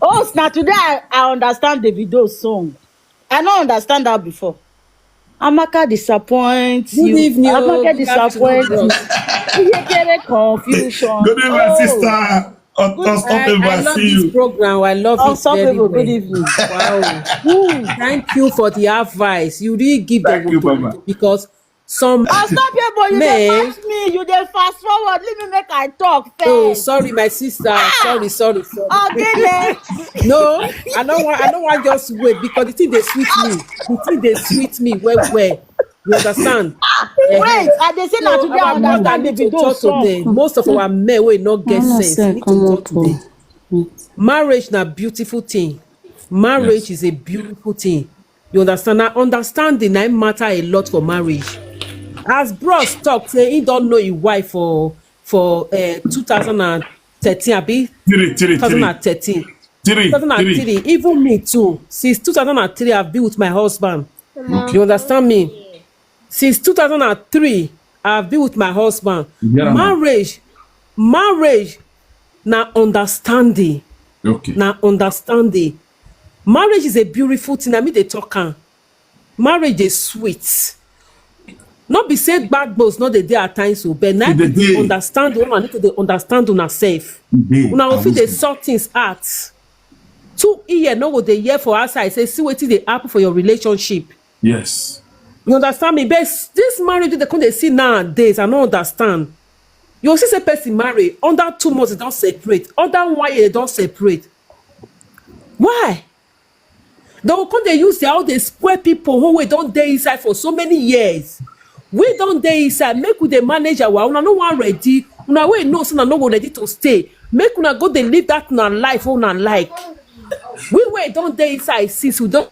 Oh, na today I, I understand Davido's song. I no understand that before. Amaka disappoint Good you. Evening, oh, Amaka good disappoint afternoon, you. bros. Iyekere confusion. Good evening, my Oh. Sister. Unstoppable, I, I I love see this you. Program. I love it very Unstoppable, well. Good evening. Wow. Thank you for the advice. You really give them Thank you, Mama. Because some Unstoppable, you men dey pass me. You dey fast forward. Leave me make I talk first. Oh, sorry, my sister. Sorry, sorry, sorry. Ogene. No, I don't want. I don't want just wait because the thing dey sweet me. The thing dey sweet me well, well. You understand? Wait, I dey say na So today I our brother understand need to Davido talk to song. them. Most of our men wey no get Una sense sef need to comot talk to o. them. Marriage na beautiful thing. Marriage is a beautiful thing. You understand? Na understanding na im matter a lot for marriage. As bros talk say he don know him wife for for uh, two thousand and thirteen, abi Three, three, three. two thousand and thirteen. Three, two thousand and three. three. Even me too. Since two thousand and three, I've been with my husband. Okay. You understand me? Since two thousand and three, I've been with my husband. Yeah, man. Marriage, marriage, na understanding. Okay. Na understanding. Marriage is a beautiful thing. I mean, they talk am. Marriage is sweet. Not be say bad boys, not the day at times, so but now E dey they dey. Understand the woman need to dey understand on herself. E dey. Una I go fit dey listen. Sort things out. Two ear no go dey hear for outside say see wetin dey happen for your relationship. Yes. You understand me? But s- this marriage wey dey come dey see nowadays, I no understand. You go see say person marry, under two months they don separate, under one year they don separate. Why? They go come dey use their own dey spoil people who wey don dey inside for so many years. We don dey inside, make we dey manage our own. Una no wan ready. Una wey know say una no go ready to stay. Make una go dey live that una life wey una like. We wey don dey inside since we don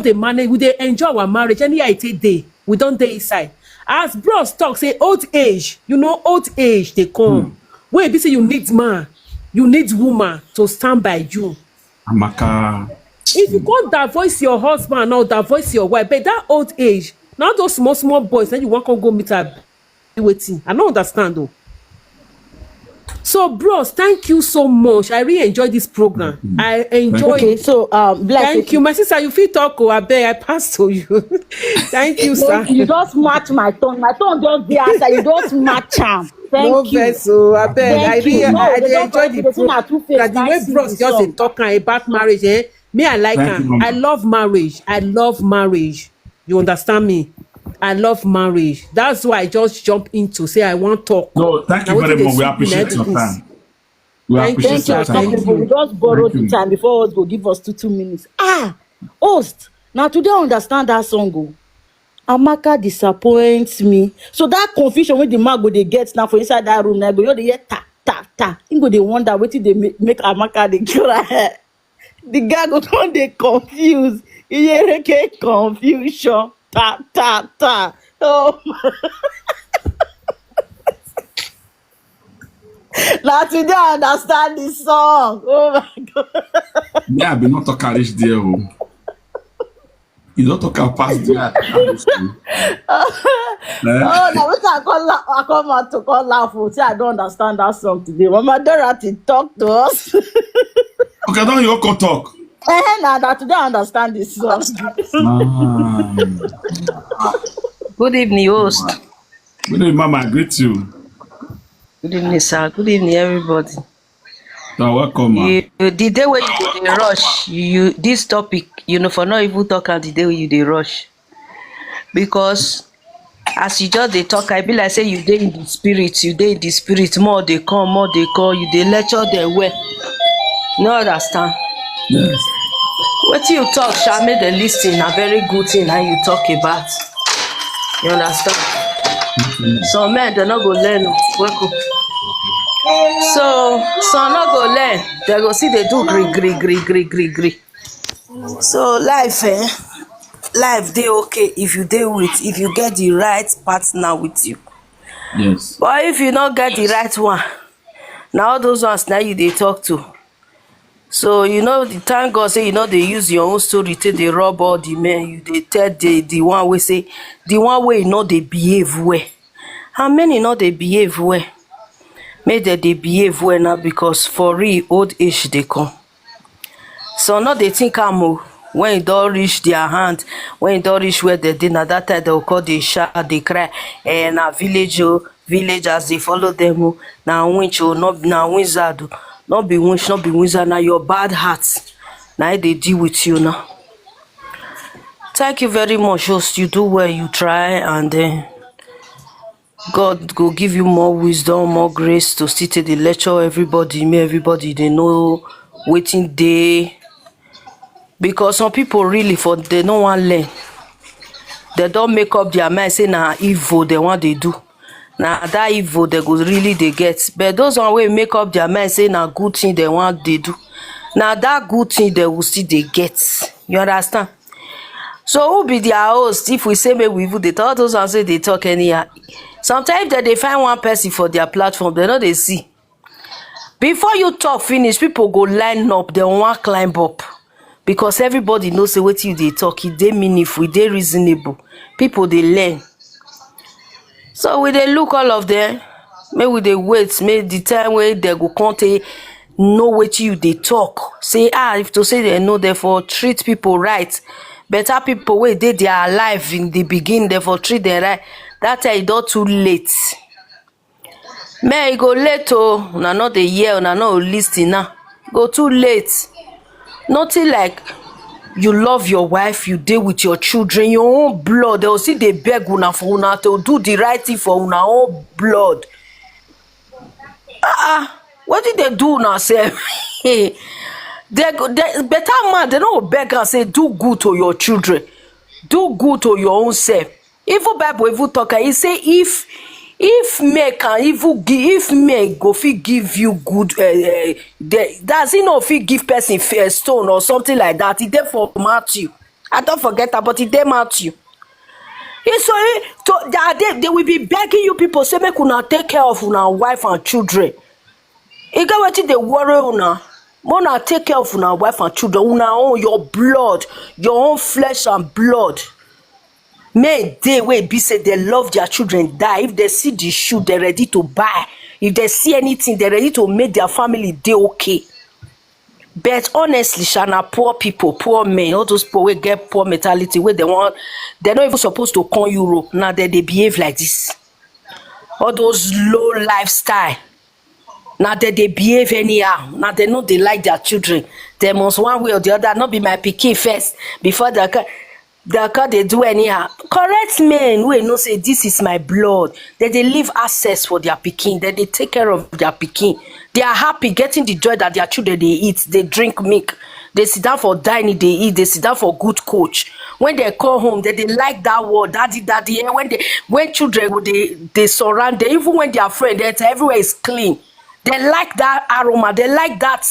dey manage, we dey enjoy our marriage. Anyhow e take dey, we don dey inside. As bros talk say old age, you know old age dey come. Wey be say you need man, you need woman to stand by you. Amaka. If you come divorce your husband or divorce your wife, but that old age, na those small small boys, then you wan come go meet her. Wetin? I no understand o. So, bros, thank you so much. I really enjoy this program. I enjoy. Okay, so um, bless Thank you, my sister. You fit talk, oh, abeg, I pass to you. Thank you, sir. You just match my tone. My tone just dey outside. You just match am. Thank No you. Vex, oh, abeg. Thank I you. really, No, I they dey don't enjoy talk the to the thing program. at two face. Na the way bros just dey talk am about marriage, eh? Me, I like Thank you, am. Mama. I love marriage. I love marriage. You understand me? I love marriage. That's why I just jump into say I want talk. No, thank you very much. We appreciate your time. We appreciate your time. We just borrow the time before us go give us two two minutes. Ah, host. Now today I understand that song. Oh. Amaka disappoints me. So that confusion when the man go they get now for inside that room, now go you dey hear ta ta ta. He go they wonder what they make, make Amaka they cry. The guy go come dey confuse. Iyereke confusion. Ta ta ta. Oh my. Now today I understand the song. Oh my god. Me, I be not talk reach there. Oh. You don't talk am pass there. Oh, now we can call la- I come out to call laugh. Oh. See, I don't understand that song today. Mama Dorothy, talk to us. Okay, don't you go talk. Eh, now that today I understand this song. Ah. Good evening, host. Good evening, Mama. I greet you. Good evening, sir. Good evening, everybody. You're welcome, ma. You, you, the day where you go dey rush, you this topic, you know, for not even talk am the day where you dey rush, because as you just dey talk, I be like say you dey in the spirit, you dey in the spirit. More dey come, more dey come. You dey lecture them well. No understand. Yes. Wetin you talk, sha, make dem listen. Na very good thing na you talk about. You understand? Some men dem no go learn. Oh. Welcome. So some no go learn. Dem go see they do gree gree gree gree gree gree. So life, eh? Life dey okay if you dey with, if you get the right partner with you. Yes. But if you no get the right one, now all those ones now you dey talk to. So you know, the thank God say you know they use your own story till they rob all the men. You they tell the the one we say the one way you know they behave well. How many know they behave well? Make that they behave well now because for real old age they come. So now they think am o, when e don reach their hand, when e don reach where they dey, na that time they go call the shout, they cry, eh, na village o, village as they follow them o, na winch o, no na wizard o, no be winch, no be wizard, na your bad heart, na e dey deal with you now. Thank you very much, host. You do well, you try, and then God go give you more wisdom, more grace to still take the lecture. Everybody, may everybody they know waiting day. Because some people really for they no one learn. They don't make up their mind say na evil they want they do. Now that evil they go really they get. But those one will make up their mind say na good thing they want they do. Now that good thing they will see they get. You understand? So who be their host if we say make we even they talk those ones say they talk anyhow. Sometimes they, they find one person for their platform, they know they see. Before you talk finish, people go line up, they want climb up. Because everybody knows say what you they talk, it they meaningful, it they reasonable. People they learn. So we they look all of them, may we they wait, may the time where they go conte know what you they talk. Say ah, if to say they know therefore treat people right. Better people where they they are alive in the beginning, therefore treat them right. That time it not too late. Man, e go late oh, una no dey hear, una no listen now. Go too late. Nothing like you love your wife, you dey with your children, your own blood. They will still dey beg una for una to do the right thing for una own blood. Ah, ah, what did they do una sef? They go, they, better man, they no go beg and say do good to your children, do good to your own self. Even Bible even talk am, e say if if men can even give, if men go fit give you good, uh, uh, the, does he no fit give person f- uh, stone or something like that? E dey for Matthew. I don't forget that, but e dey Matthew. E so e, to, they, are dey- they will be begging you people say make una take care of una wife and children. E get wetin dey worry una. Make una take care of una wife and children. Una own, your blood, your own flesh and blood. Men dey wey be say they love their children die. If they see the shoe, they're ready to buy. If they see anything, they're ready to make their family dey okay. But honestly, sha, na poor people, poor men, all those people wey get poor mentality, wey they want, they're not even supposed to come Europe. Now they, they behave like this. All those low lifestyle. Now they, they behave anyhow. Now they know they like their children. They must one way or the other, not be my pikin first before they can. They can dey do anyhow. Correct men wey know say this is my blood, dem dey leave access for their pikin, dem dey take care of their pikin. They are happy getting the joy that their children dey eat, dey drink milk, dey sit down for dining, dey eat, dey sit down for good coach. When dem come home, dem dey like that word, "Daddy, daddy." Eh? When they, when children go dey dey surround them, even when their friend enter, everywhere is clean. Dem like that aroma, dem like that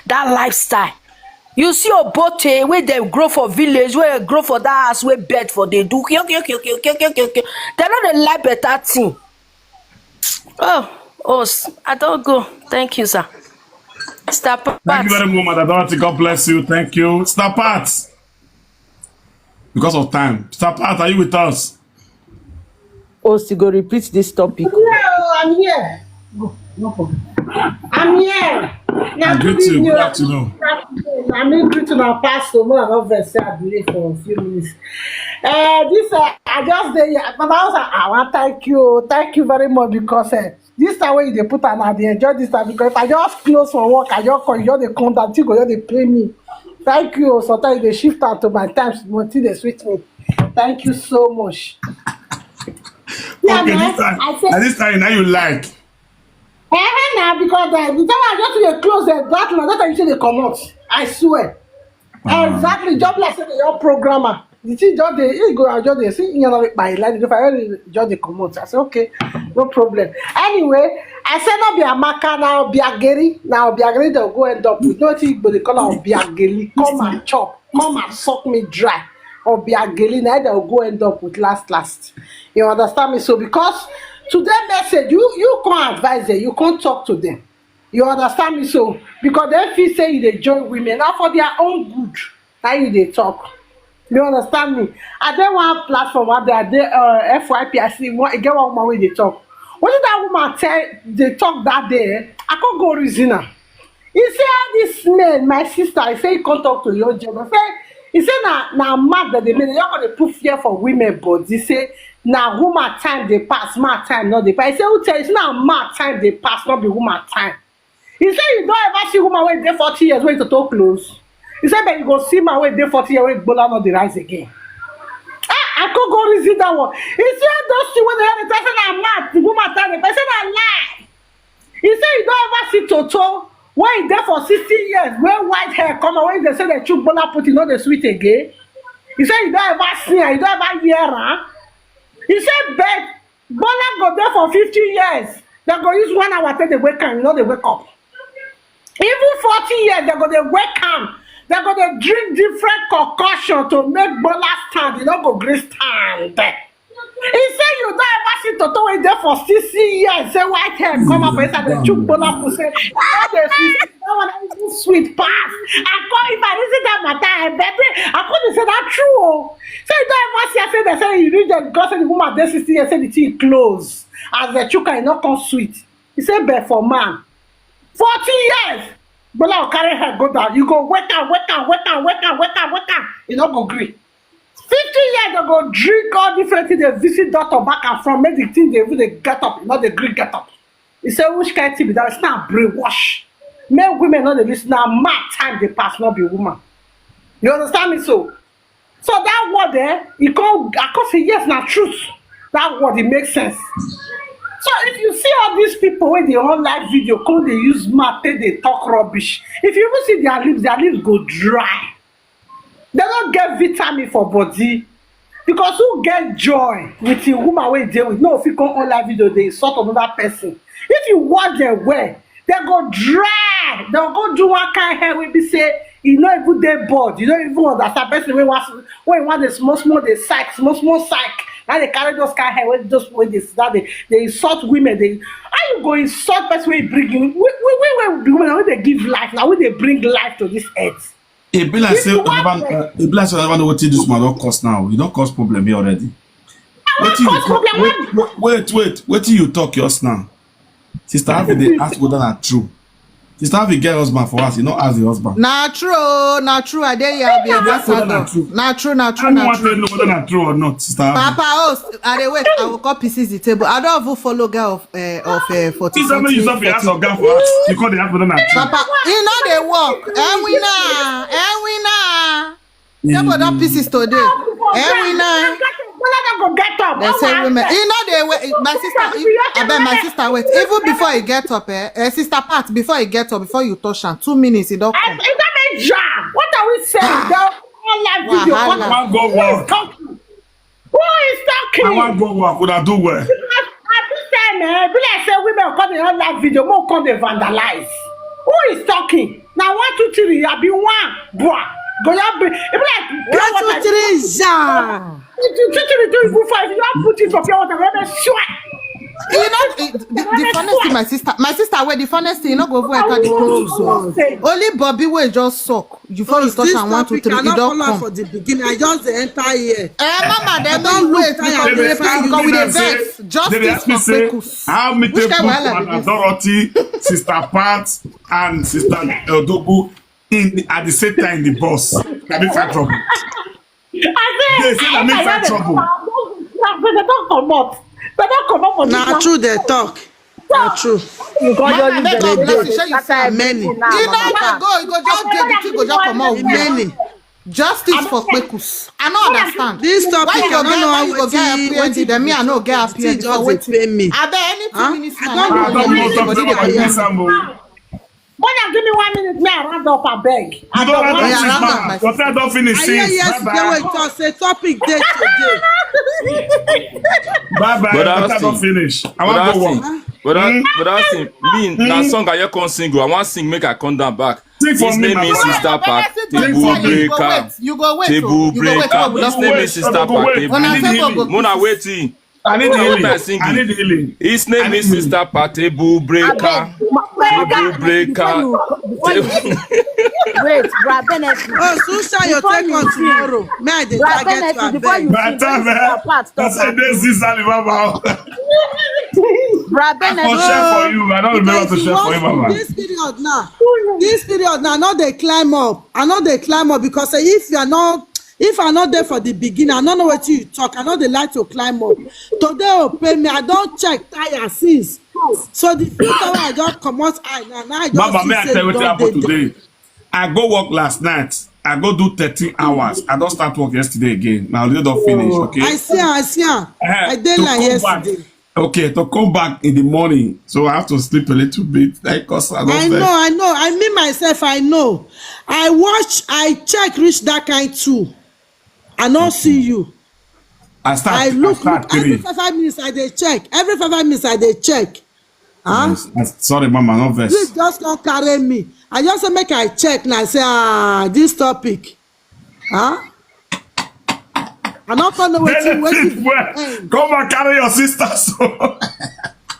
that lifestyle. You see Obote wey dem grow for village, wey dem grow for that house wey bird for dey do kio kio kio kio kio kio kio kio. Dem no dey like better thing. Oh, oh, s- I don go. Thank you, sir. Star Thank you Pat. very much, Mother Dorothy. God bless you. Thank you. Star Pat. Because of time. Star Pat, are you with us? Host, you go repeat this topic. Yeah, I'm here. Go, no problem. I'm here. Now, I greet good you. Evening. Good afternoon. I mean, greet to my pastor. More of us, I believe, for a few minutes. Uh, this, uh, I just dey here. But I was like, "Ah, well, thank you. Thank you very much," because uh, this time when you dey put am, I dey enjoy this time, because if I just close for work, I just call, you just dey come down, thing go just dey pay me. Thank you. Sometimes they shift out to my time, but still they switch me. Thank you so much. Yeah, Okay, man, this time, I said, and this time now you like. Eh, now because uh, the time I just dey close the that now, that time you say they come out. I swear. Exactly, just like say your programmer. The thing just dey, he go and just dey see, you know, by like if I already just dey come out. I say, "Okay, no problem." Anyway, I say, "No be Amaka now, Biageri." Now Biageri they'll go end up with no thing, but they call her Biageri. Come and chop, come and suck me dry. Or Biageri, now they'll go end up with last, last. You understand me? So because today message, you, you can't advise them, you can't talk to them. You understand me? So because they feel say you dey join women, now for their own good, now you dey talk. You understand me? I dey one platform, I dey, I dey, uh, F Y P, I see one, I get one woman wey dey talk. What did that woman tell, dey talk that day? I can't go reason am. He say, "Ah, this man, my sister," he say, he come talk to your job. I say, he say, "Na, na mad that they made. You're gonna put fear for women, but he say, na woman time dey pass, man time not dey pass." He say, "Who tell you? Say na man time dey pass, not be woman time." He say, "You don't ever see woman wey dey forty years wey to talk close." He say, "But you go see man wey dey forty years wey gbola not dey rise again." Ah, I could go reason that one. He say, "Those two wey dey tell say na mad, the woman time dey pass." He say, "Na lie." He say, "You don't ever see Toto when he dey for sixty years, when white hair come out, when they say the chuk bola put, e no dey sweet again." He say, "You don't ever see am, you don't ever hear am." He say, "But bola go dey for fifty years, they go use one hour take dey wake am, you no dey wake up. Even forty years, they go dey wake am, they go dey drink different concoction to make bola stand, e no go gree stand." He say, "You don't ever see Toto wey dey for sixty years, say white hair come up inside the chuk bola put, say, oh, they sweet. That one even sweet pass." I call, if I reason that matter, I bet me, I couldn't say that true. Oh. Say, you don't ever see, I say, they say, you read the God, say the woman dey sixty years, say the thing close. As the chuka, e no come sweet. He say, "But for man, forty years, bola go carry her go down. You go wake am, wake am, wake am, wake am, wake am, wake am. E no go gree." Fifty years they go drink all different things, they visit doctor back and front, make the thing they even they get up, not the green get up. He say, "Which kind thing be that? It's not brainwash. Men, women, not the listen. Now, mad time they pass, not be woman." You understand me? So, so that word there, he come, I come say, "Yes, na truth." That word, it makes sense. So if you see all these people when they on live video, come they use mouth, take they talk rubbish. If you even see their lips, their lips go dry. They don't get vitamin for body. Because who get joy with a woman wey dey with? No, if you come on live video, they insult another person. If you watch them well, they go dry. They'll go do one kind hair wey be say, you know, even dey bored. You don't even understand person wey wants, wey want the small, small, they psych, small, small psych. Now they carry those kind hair, wey just when they sit down, they, they insult women. They, how you go insult person wey bring you? We, we, we, we, the women wey they give life, now we they bring life to this earth. E be like If say you want Oliver, to uh, e be like say Oliver know wetin this man don cause now. He don cause problem here already. I wan Wetin you cause talk? problem. Wait, Why wait, wait, wait. Wetin you talk just now? Sister Harvey dey ask whether na true. Sister Harvey get husband for house. You no ask the husband. Na true, oh, na true. I dey here, I be He ask whether na ambassador. true. Na true, na true, I no na want to true. know whether na true or not, Sister Harvey. Papa host, I dey wait. I will call pieces the table. I don't even follow girl of uh, of uh, forty Sister, make you something. Ask your girl for house. You call the ask whether na true. Papa, e no dey work. Ewina, Ewina. Table don pieces today. Eh, we know. Bola no go get up. They say women. You know they wait. My sister, If you have I bet my women- sister wait. Even before you get up, eh, eh sister Pat, before you get up, before you touch her, two minutes, it don't I, come. It's not a job. What are we saying? The whole live video. Wahala. What I wan go who is work. talking? Who is I wan talking? go work. Una do well. At this time, eh, be like say women come dey on live video, more come dey vandalize. Who is talking? Now one, two, three, I be one, bra. Go up, be, it be like pure One, two, water. Three, ja. Two, two, three, two, two, five. You don't put it for pure water, let me sweat. You know, it- the, the funniest thing, my sister, my sister, wait, the funniest thing, you know, go over and the clothes. Oh. Only Bobby will just suck. You first touch This and one, two, topic three, I it not don't follow come. For the beginning. I just dey enter here. Eh, mama, they I don't don't look wait tired, because we they dey find because we you dey now. vex. They dey Justice ask me for say Kpekus. How many Which people kind of wahala and be this? Dorothy, Sister Pat, and Sister Odogu in the, at the same time in the bus? Can be fair trouble. I They say that make fair trouble. They don't come out. They don't come out for Na this true they talk. Na true. Mama, they don't They bless do. You, say you Many. You know, go, you go just get the thing, go just come out. Many. Justice for Kpekus. I don't understand. This Why topic, you go I don't get, know why how you go get wetin appearance? wetin Then me, I no get wetin appearance. just Wait, dey pain me. I bet any two Huh? minutes I now. don't Ah, know. don't Many go talk people about dey this, there. Ambo. When you give me one minute, me I round up, I beg. I You don't don't have want Yeah, this, round up, man. my Your time don't finish I hear since. yesterday Bye-bye. when you talk say topic dey today. Bye bye. Brother Your time don't Austin. finish. I Brother want to go Austin. work. Brother, Hmm? Brother Austin. Me, na Hmm? Song I hear come sing. Oh, I want sing, make I come down back. Sing for His me, name my is brother. Sister Pat. Sing for Table me. You go breaker. Wait. You go wait. Table Oh. You go wait. breaker. Oh, His just name wait. is Sister Go Pat. wait. Table. When I say go, go. Mona waiting. I need Mona healing. waiting. I Singing. Need healing. His name is Sister Pat. Table breaker. Table breaker. Wait, Bra Bennett. Oh, Susha, you Before take you on sing, tomorrow. Me, I dey Bra target you, Bennett, before abeg. you By sing, the time, this is eh, our part. I said this is Alibaba. Bra I Bennett. for share for you. I don't remember Because to you share for you, want Mama. This period now. This period now, I know they climb up. I know they climb up because, eh, if you are not, if I not there for the beginning, I don't know what you talk. I know they like to climb up. Today, oh, pay me. I don't check tire since. So the filter wey I just comot eye now, now I just Mama, see may I say tell you what don happened dey down. Today? I go work last night. I go do thirteen hours. I don't start work yesterday again. Now they don't finish. Okay. I see, I see. Am. Eh, I dey to like come back, yesterday. Okay, to come back in the morning, so I have to sleep a little bit. Like, cause I don't I feel- know, I know. I mean myself, I know. I watch, I check, reach that kind too. I no see you. I start. I look, I start look every three. Five, five minutes I dey check. Every five, five minutes I dey check. Huh? Yes, yes. Sorry, Mama, no verse. Please just come carry me. I just say make I check and I say, ah, this topic. Huh? I don't know what you Benefit well. Come and carry your sister. So.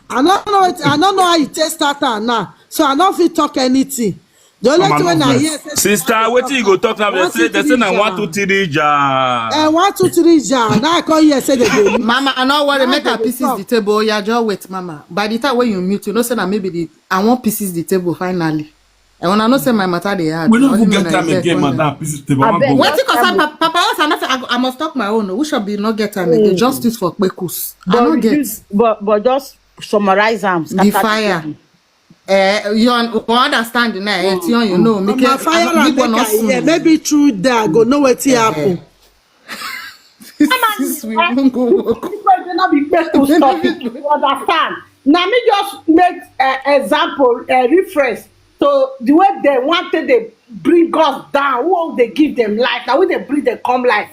I don't know. What, I don't know how you take start her now, so I don't feel talk anything. The only Mama, thing when no I vex. Hear, say Sister, wetin you go talk now? They One, say two, they say three, na ja. One, two, three, ja. Eh, one, two, three, ja. Now I come here say they dey. Mama, I no worry. Now Make they her dey pieces talk. The table. Yeah, just wait, Mama. By the time when you mute, you know say na maybe the I want pieces the table finally. And when I know say my matter they hard. We don't Only even me get na time get again, problem. Madam. Pieces table. I Abeg. want go. Wetin concern Papa? Papa, I, I must talk my own. We should be not get time again. Justice for Kpekus. I But no we get use, but but just summarize am. The fire. Eh, you un- you understand the night. You, you know, On my fire and make I hear. Maybe through there I go know what happen. This we won't go work. Because they not be faithful topic. You understand? Now me just make uh, example, uh, reference to the way they wanted they bring us down. Who they give them life? Now we they bring them come life.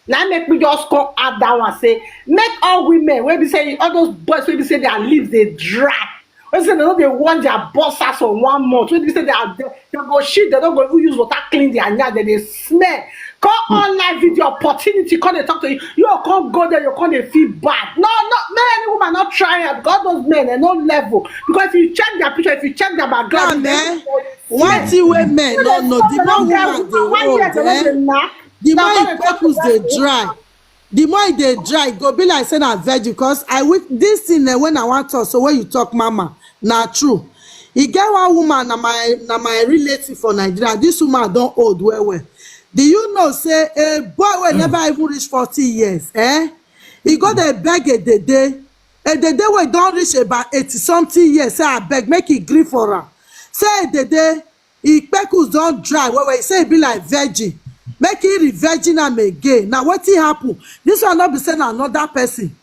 Now make me just come add that one. Say make all women. When we say all those boys, when we say their lips they dry. When say they know they want their bosses for one month. When we say they are they, they go shit. They don't go even use water clean their nyash. Then they smell. Come online video opportunity. Come they talk to you. You can't go there. You can't feel bad. No, no, man. Any woman not trying. Because those men are no level. Because if you check their picture, if you check their background, Come, they eh? One thing wey men no know, the more woman dey old, eh, the more im kpekus dey dry. The more e dey dry, e go be like say na virgin. Cause I wit this thing eh, when I wan talk, so when you talk, mama, na true. E get one woman, na my na my relative for Nigeria. This woman don old well well. Do you know say a boy wey never even reach forty years, eh? E go dey beg a dede. A dede wey don reach about eighty something years, say abeg make e gree for am. Say a dede, e kpekus don dry well well. E say e be like virgin. Make he re-virgin am again. Na wetin happen? This one no be say na another person.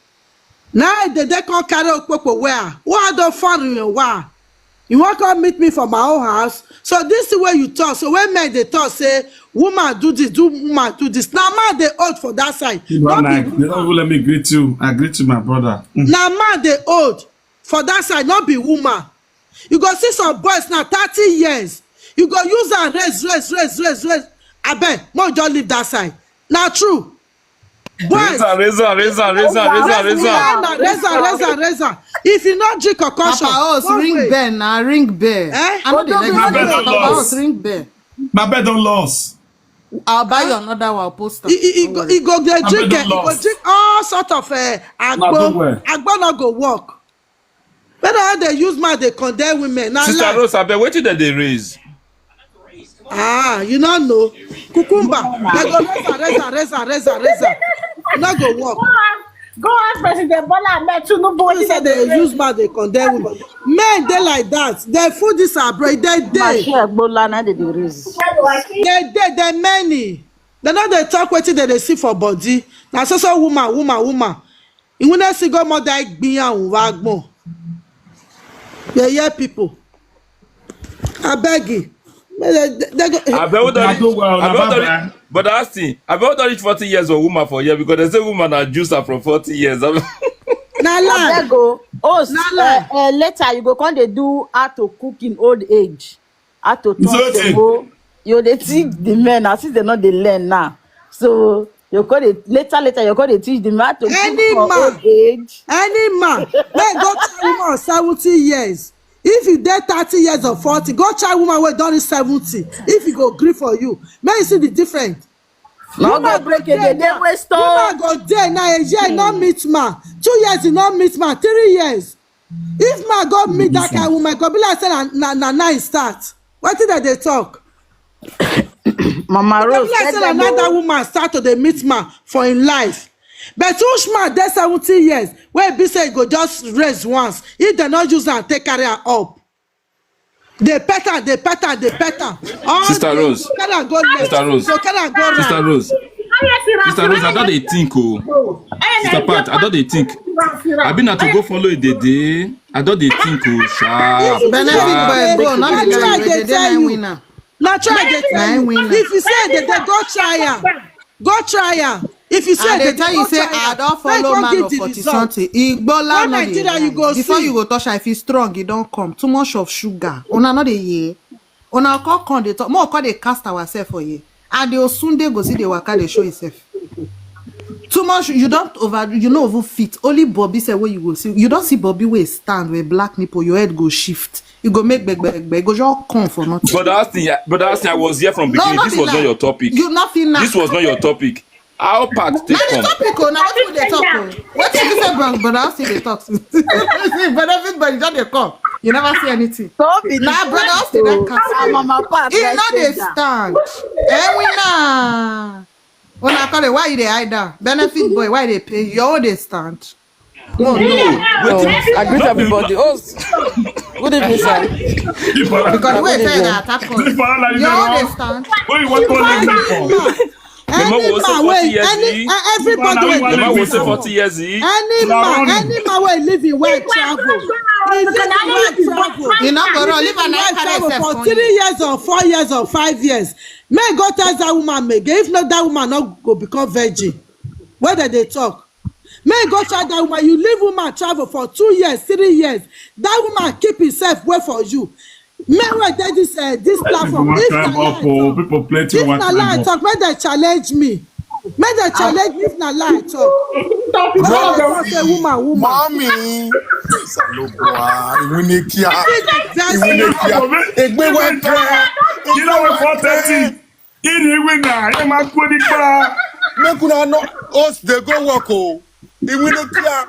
Now they dey come carry okpokpo where? Who had don foreign wa? You wan come meet me for my own house? So this thing wey you talk, so when men dey talk say woman do this, do woman do this, na man dey old for that side. No be woman. They don't even let me greet you. I greet you, my brother. Mm. Na man dey old for that side, no be woman. You go see some boys now, thirty years. You go use am raise, raise, raise, raise, raise. Abeg, make we just leave that side. Na true. Boys. Raise am, raise am, raise am, raise am, raise am, raise am. Raise am, raise am, raise am, raise am. If you no drink concussion, Papa O's no ring way. Bell na ring bell. Eh? I no dey like Papa O's ring bell. My bed don lost. I'll buy you another one, poster. He, he, he, go, he go dey drink, eh, he go drink all sort of uh, agbo. Agbo no go work. Whether how they use mouth dey condemn women. Na Sister lie. Rose, abeg, wetin dem dey raise? Ah, you no know. Cucumber. They go raise am, raise am, raise am, raise am, raise am. E no go work. Go ask, go ask President Bola Ahmed Tinubu. You say they use mouth dey condemn women. Men dey like that. They fool this abroad. They dey. Machine Ebola na dey dey raise. They dey. They many. They no dey talk wetin they dey see for body. Na so so woman, woman, woman. Iwuna si go mother gbin ahun wa gbon. Yeah, yeah, people. I beg you. Make they, they, they go. Abeg, hold on. Na do well, na Abeg, hold on. Baba. But Austin, abeg, hold on, reach forty years of woman for here because they say woman are juicer from forty years. Na lie. Abeg o. Host, na lie. Uh, uh, later you go come dey do how to cook in old age. How to talk to go. You dey teach the men as if they no dey learn now. So you go dey later, later you go dey teach the man to cook for old age. Any man, make go try woman of seventy years. If you dey thirty years or forty, go try woman wey don reach seventy. If you go gree for you, make you see the difference. No go break it, dey waste time. Woman go dey now, a year no meet man, two years e no meet man, three years. If man go meet that kind woman, e go be like say na na na now e start. Wetin dem dey talk? Mama Rose, e go be like say na now that woman start to dey meet man for im life. But which man dey seventy years wey be say e go just raise once if dem no use am take carry am up? Dey pet am, dey pet am, dey pet am. Sister Rose. Carry am go left. Sister Rose. So carry am go right. Sister Rose. Sister Rose, I don dey think o. Sister Pat, I don dey think. Abi na to go follow Edede. I don dey think o, sha. Benefit boy go, no be like Edede na winner. Na try dey tell you. If you say Edede, go try am. Go try am. If you say I dey tell you say I don follow man of forty something. Igbola no dey lie. Before you go touch am, if e strong, e don come. Too much of sugar. Una no dey hear. Una come come dey talk. More come dey cast ourselves for here. And the Osunde go see the waka dey show himself. Too much, you don't over, you no even fit. Only Bobby say where you go see. You don't see Bobby wey stand with black nipple, your head go shift. You go make beg, beg, beg. Go just come for nothing. But that's the, but that's the, I was here from beginning. This was not your topic. You nothing now. This was not your topic. How part take come? Na the topic o, na wetin we dey talk o. Wetin be say brother, brother Austin dey talk? Benefit boy just dey come. You never see anything. Na brother Austin dey cast. Mama Pat, e no dey stand. Eh, we na. Una call it, why you dey hide down? Benefit boy, why you dey pay? Your own dey stand. No, no. I greet everybody. Oh, good evening, sir. Because wey say na attack us. Your own dey stand. Where you want to leave me for? Any man wey, any, eh, everybody wey, any man, any man wey leave him wife travel, he leave him wife travel. You no go run, leave am, na him carry himself come here. For three years or four years or five years, make go test that woman again. If not, that woman no go become virgin. Where dem dey talk? Make go try that woman. You leave woman travel for two years, three years. That woman keep himself wait for you. Make wey dey this, eh, this platform. If na lie I talk, make dem challenge me. Make dem challenge me if na lie I talk. Make dem talk say woman, woman. Mommy. Salogwa, Iwunekia. Iwunekia. Egbe wa tẹ. You know we four thirty. Ini wina, e ma kú ní pa. Make una no host dey go work o. Iwunekia.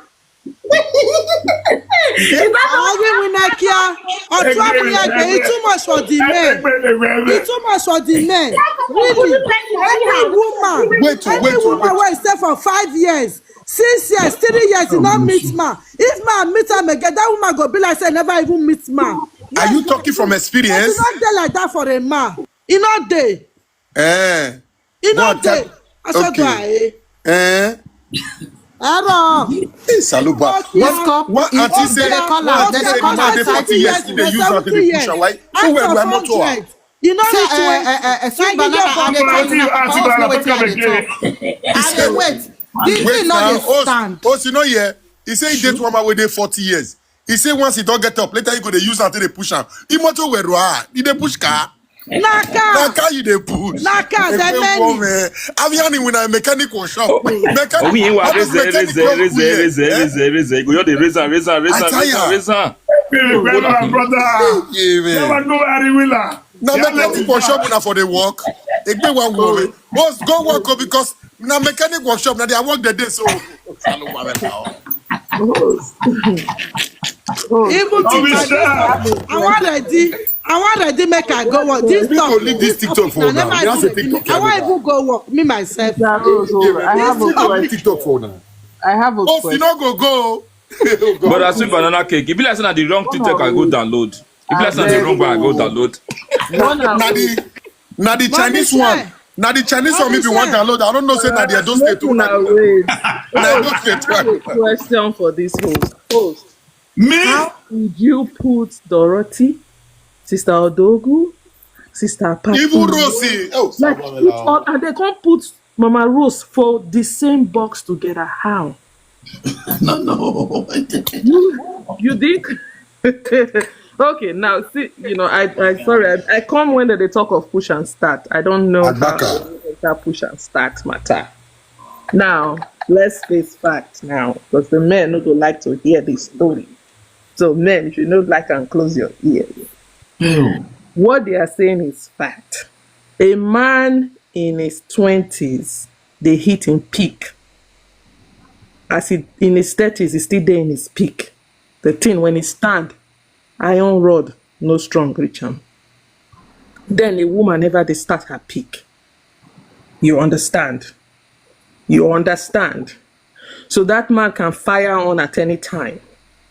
Oge wina kia. Otu abu ya gbe, e too much for the men. E too much for the men. Really, any woman, any woman wey stay for five years, six years, three years, e no meet man. If man meet am again, that woman go be like say e never even meet man. Are you talking from experience? E no dey like that for a man. E no dey. Eh. You know, they, I said, okay. Eh? Error. Hey, Saluba. What, what, what, auntie say, what, auntie say, the man dey forty years, he dey use am take dey push am. Why? So where do I motor? You know, say, eh, eh, eh, sweet banana, I dey tell you, I dey wait. This thing no dey stand. Oh, you know, yeah. He say he date one man wey dey forty years. He say once he don get up, later he go dey use am take dey push am. He motor where, he dey push car. Na car. Na car you dey push. Na car, many. Aviani, when I mechanic workshop. Mechanic. Omi yin wa reze reze reze reze reze. You go just dey raise am, raise am, raise am, raise am, raise am. Hey, my brother. Never go Ariwila. Na mechanic workshop na for the work. Egbe one go. Boss, go work o, because na mechanic workshop na their work dey dey so. Even TikTok, I wan ready. I wan ready make I go work. This talk. Leave this TikTok for now. I wan even go work. Me myself. I have a TikTok for now. I have a question. Oh, you no go go. But as with banana cake, e be like say na the wrong TikTok I go download. E be like say na the wrong one I go download. Na the, na the Chinese one. Na the Chinese one, if you want download, I don't know say na the Edo State one. Na Edo State one. Question for this host. Host. Me? How would you put Dorothy, Sister Odogu, Sister Patu? Even Rosie. Oh, like, put all, and they can't put Mama Rose for the same box together. How? No, no. You, you think? Okay, now see, you know, I, I sorry, I, I come when they talk of push and start. I don't know how that push and start matter. Now, let's face facts now, because the men no go like to hear this story. So men, if you no like and close your ear. What they are saying is fact. A man in his twenties, they hit in peak. As he in his thirties, he still dey in his peak. The thing when he stand, iron rod no strong reach am. Then a woman never dey start her peak. You understand? You understand? So that man can fire on at any time.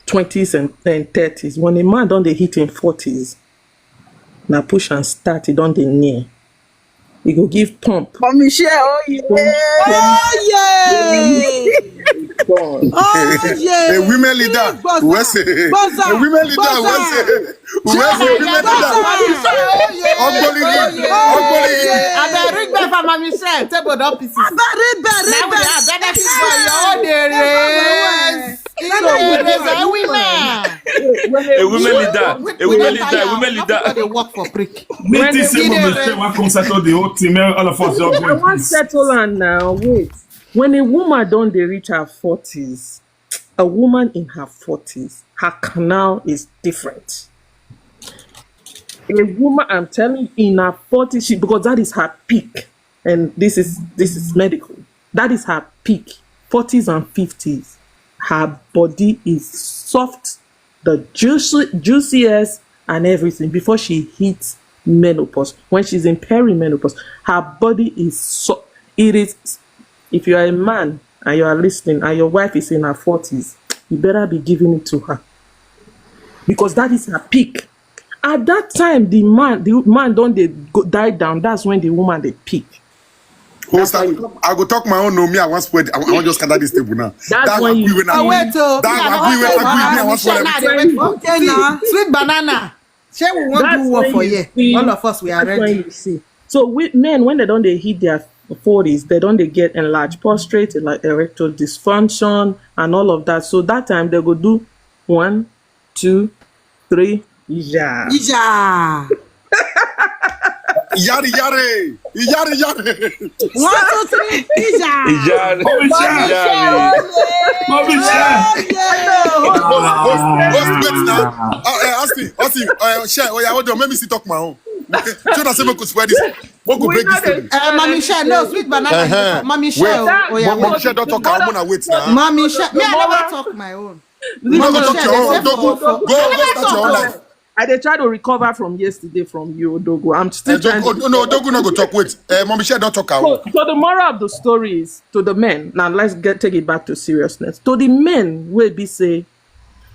Twenties and, and thirties. When a man don dey hit in forties, na push and start, he don dey near. He go give pump. Mommy share, oh yeah. Oh yeah. Oh yeah. The women leader. We say. The women leader. We say. We say women leader. Ogboli. Ogboli. Abeg, ring bell for Mommy share. Table don pieces. Abeg, ring bell, ring bell. Now we are benefit for your own area. A women leader, a women leader, a women leader. They work for prick. Me think say Mommy share wan come settle the whole thing. All of us just go. I wan settle am now. Wait. When a woman don dey reach her forties, a woman in her forties, her canal is different. A woman, I'm telling you, in her forties, she, because that is her peak, and this is, this is medical. That is her peak. Forties and fifties, her body is soft, the juicy, juiciest and everything before she hits menopause. When she's in perimenopause, her body is so, it is. If you are a man and you are listening and your wife is in her forties, you better be giving it to her, because that is her peak. At that time, the man, the man don dey go, die down. That's when the woman dey peak. Host, I go talk my own. No, me, I wan spread. I wan just scatter this table now. That's when you. Oh, wait, oh, that me, I wan spread. Okay, now, sweet banana. Shey we wan do work for here? All of us, we are ready. So we men, when they don dey hit their forties, they don dey get enlarged prostate, like erectile dysfunction, and all of that. So that time they go do one, two, three, ija. Ija. Yari yari, yari yari. One, two, three, ija. Ija. Mommy share. Mommy share. Host, wait now. Uh, uh, Asti, Asti, uh, share. Oh yeah, hold on. Let me see talk my own. So that's make us spread this. What go break this table? Uh, Mommy share, no, sweet banana. Mommy share. Oh yeah, Mommy share don talk. I'm gonna wait now. Mommy share. Me, I never talk my own. No, go talk your own. Go, go, go start your own life. I dey try to recover from yesterday from you, Odogu. I'm still trying to. No, Odogu no go talk. Wait, uh, Mommy share don talk. So, so the moral of the story is to the men. Now let's get, take it back to seriousness. To the men, wey be say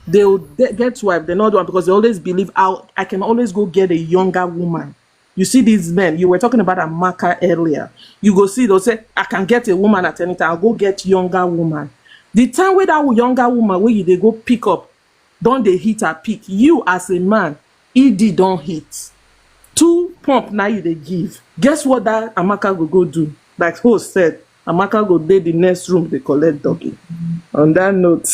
they will get wife, they not do one because they always believe, I can always go get a younger woman. You see these men, you were talking about Amaka earlier. You go see, they'll say, "I can get a woman at any time. I'll go get younger woman." The time wey that younger woman wey you dey go pick up don dey hit her peak, you as a man, E D don hit. Two pump na you dey give. Guess what that Amaka go go do? Like host said, Amaka go dey the next room dey collect doggy. On that note,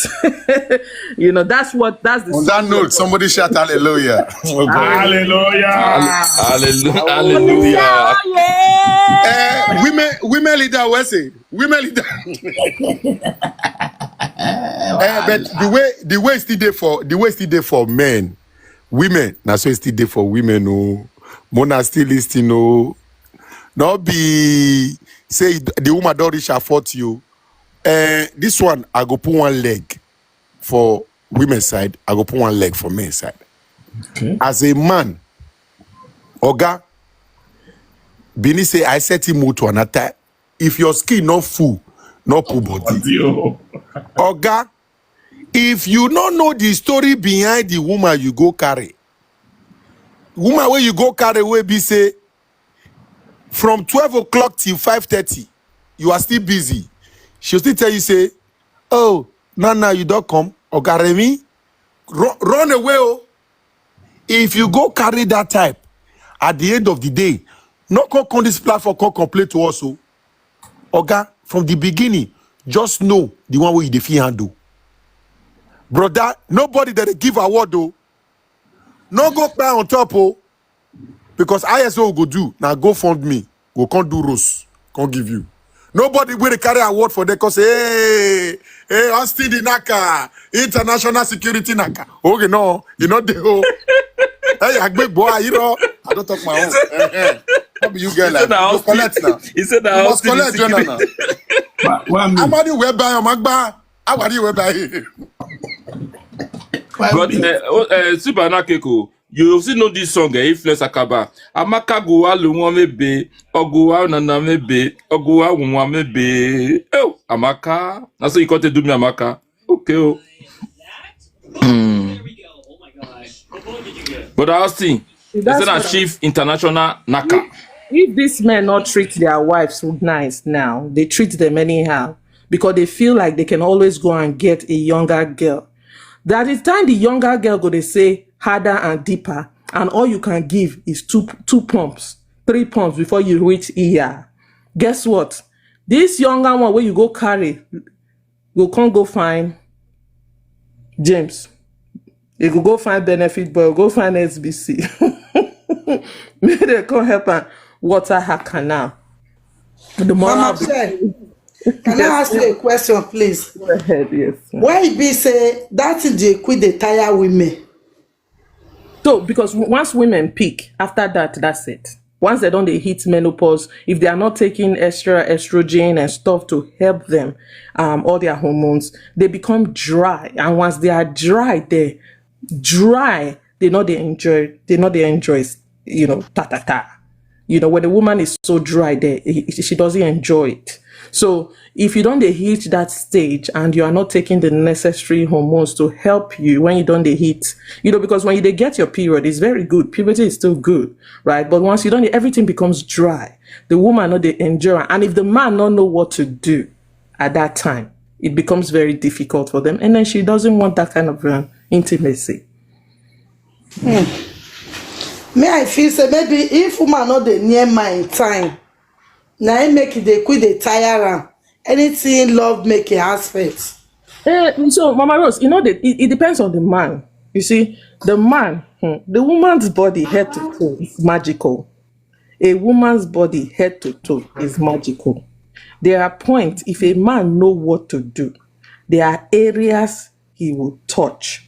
you know, that's what, that's the On that subject note, of somebody shout hallelujah. Oh God. Hallelujah. Hallelujah. Hallelujah. Eh, women, women leader, we say women leader. Eh, but the way, the way still dey for, the way still dey for men, women na so e still dey for women. Oh, mona still listen. Oh, no be say the woman don reach her forty. Oh, eh, this one I go put one leg for women side, I go put one leg for men side. Okay. As a man, oga, Bini say I set him to another. If your skin not full, not pull body. Dio. Oga, if you no know the story behind the woman you go carry, woman wey you go carry wey be say from twelve o'clock till five thirty, you are still busy. She'll still tell you say, "Oh, Nana, you don't come. Oga Remy, run, run away. Oh." If you go carry that type, at the end of the day, no come on this platform, come complain to us. Oh, oga, from the beginning, just know the one wey you dey fit handle. Brother, nobody that they give award, oh, no go kpai on top. Oh, because I S O go do na GoFundMe, go come do roast, come give you. Nobody wey dey carry award for there, cause, "Hey, hey, Austin the Naka, international security Naka." Okay, no, you know the whole. Hey, Agbegbo, you know, I don't talk my own. Eh, eh. How be you girl? He said Like, you na go Austin. Collect now. He said na You must Austin collect, security. Jonah. Now. Wa- wa mi. Amadi wey buy your magba. Amadi wey buy. Wa But mi. uh, oh, uh, Super Nakeko, you still know this song, eh? Influence Akaba. Amaka go wa lu wọn mebe, ogo wa nana mebe, ogo wa wọn mebe. Oh, Amaka. That's how you got to do me, Amaka. Okay. Oh. Hmm. But Austin, is That's that a what I chief international Naka? If these men not treat their wives nice now, they treat them anyhow because they feel like they can always go and get a younger girl. That is time the younger girl go they say harder and deeper, and all you can give is two two pumps, three pumps before you reach E R. Guess what? This younger one where you go carry, go come go find James. You go go find Benefit Boy, go find S B C. Make they come help and water her canal. The moral Mama of the Shey, can I ask you a question, please? Go ahead, yes. Why e be say that thing dey quick dey tire women? So, because w- once women peak, after that, that's it. Once they don't, they hit menopause. If they are not taking extra estrogen and stuff to help them, um, all their hormones, they become dry. And once they are dry, they dry. They know they enjoy. They know they enjoy. You know, ta ta ta. You know, when a woman is so dry, there he- she doesn't enjoy it. So if you don't dey hit that stage and you are not taking the necessary hormones to help you when you don't dey hit, you know, because when you dey get your period, it's very good. Puberty is still good, right? But once you don't, everything becomes dry. The woman no dey enjoy, and if the man no know what to do at that time, it becomes very difficult for them, and then she doesn't want that kind of um, intimacy. Me, I feel say maybe if woman no dey near my time, na im make e dey quick dey tire am. Anything love make e aspect. Eh, so, Mama Rose, you know, the, it, it depends on the man. You see, the man, hmm, the woman's body head to toe is magical. A woman's body head to toe is magical. There are points, if a man know what to do, there are areas he will touch.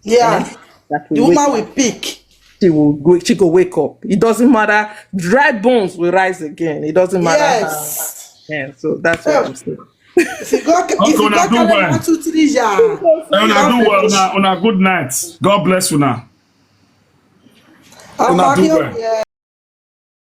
Yeah, That the will wake woman up. Will pick. She will go, she go wake up. It doesn't matter. Dry bones will rise again. It doesn't matter. Yes. How, yeah, so that's what I'm saying. If you go, if you go carry one, two, three, yeah. Una do well. Una, una good night. God bless una. Una do well.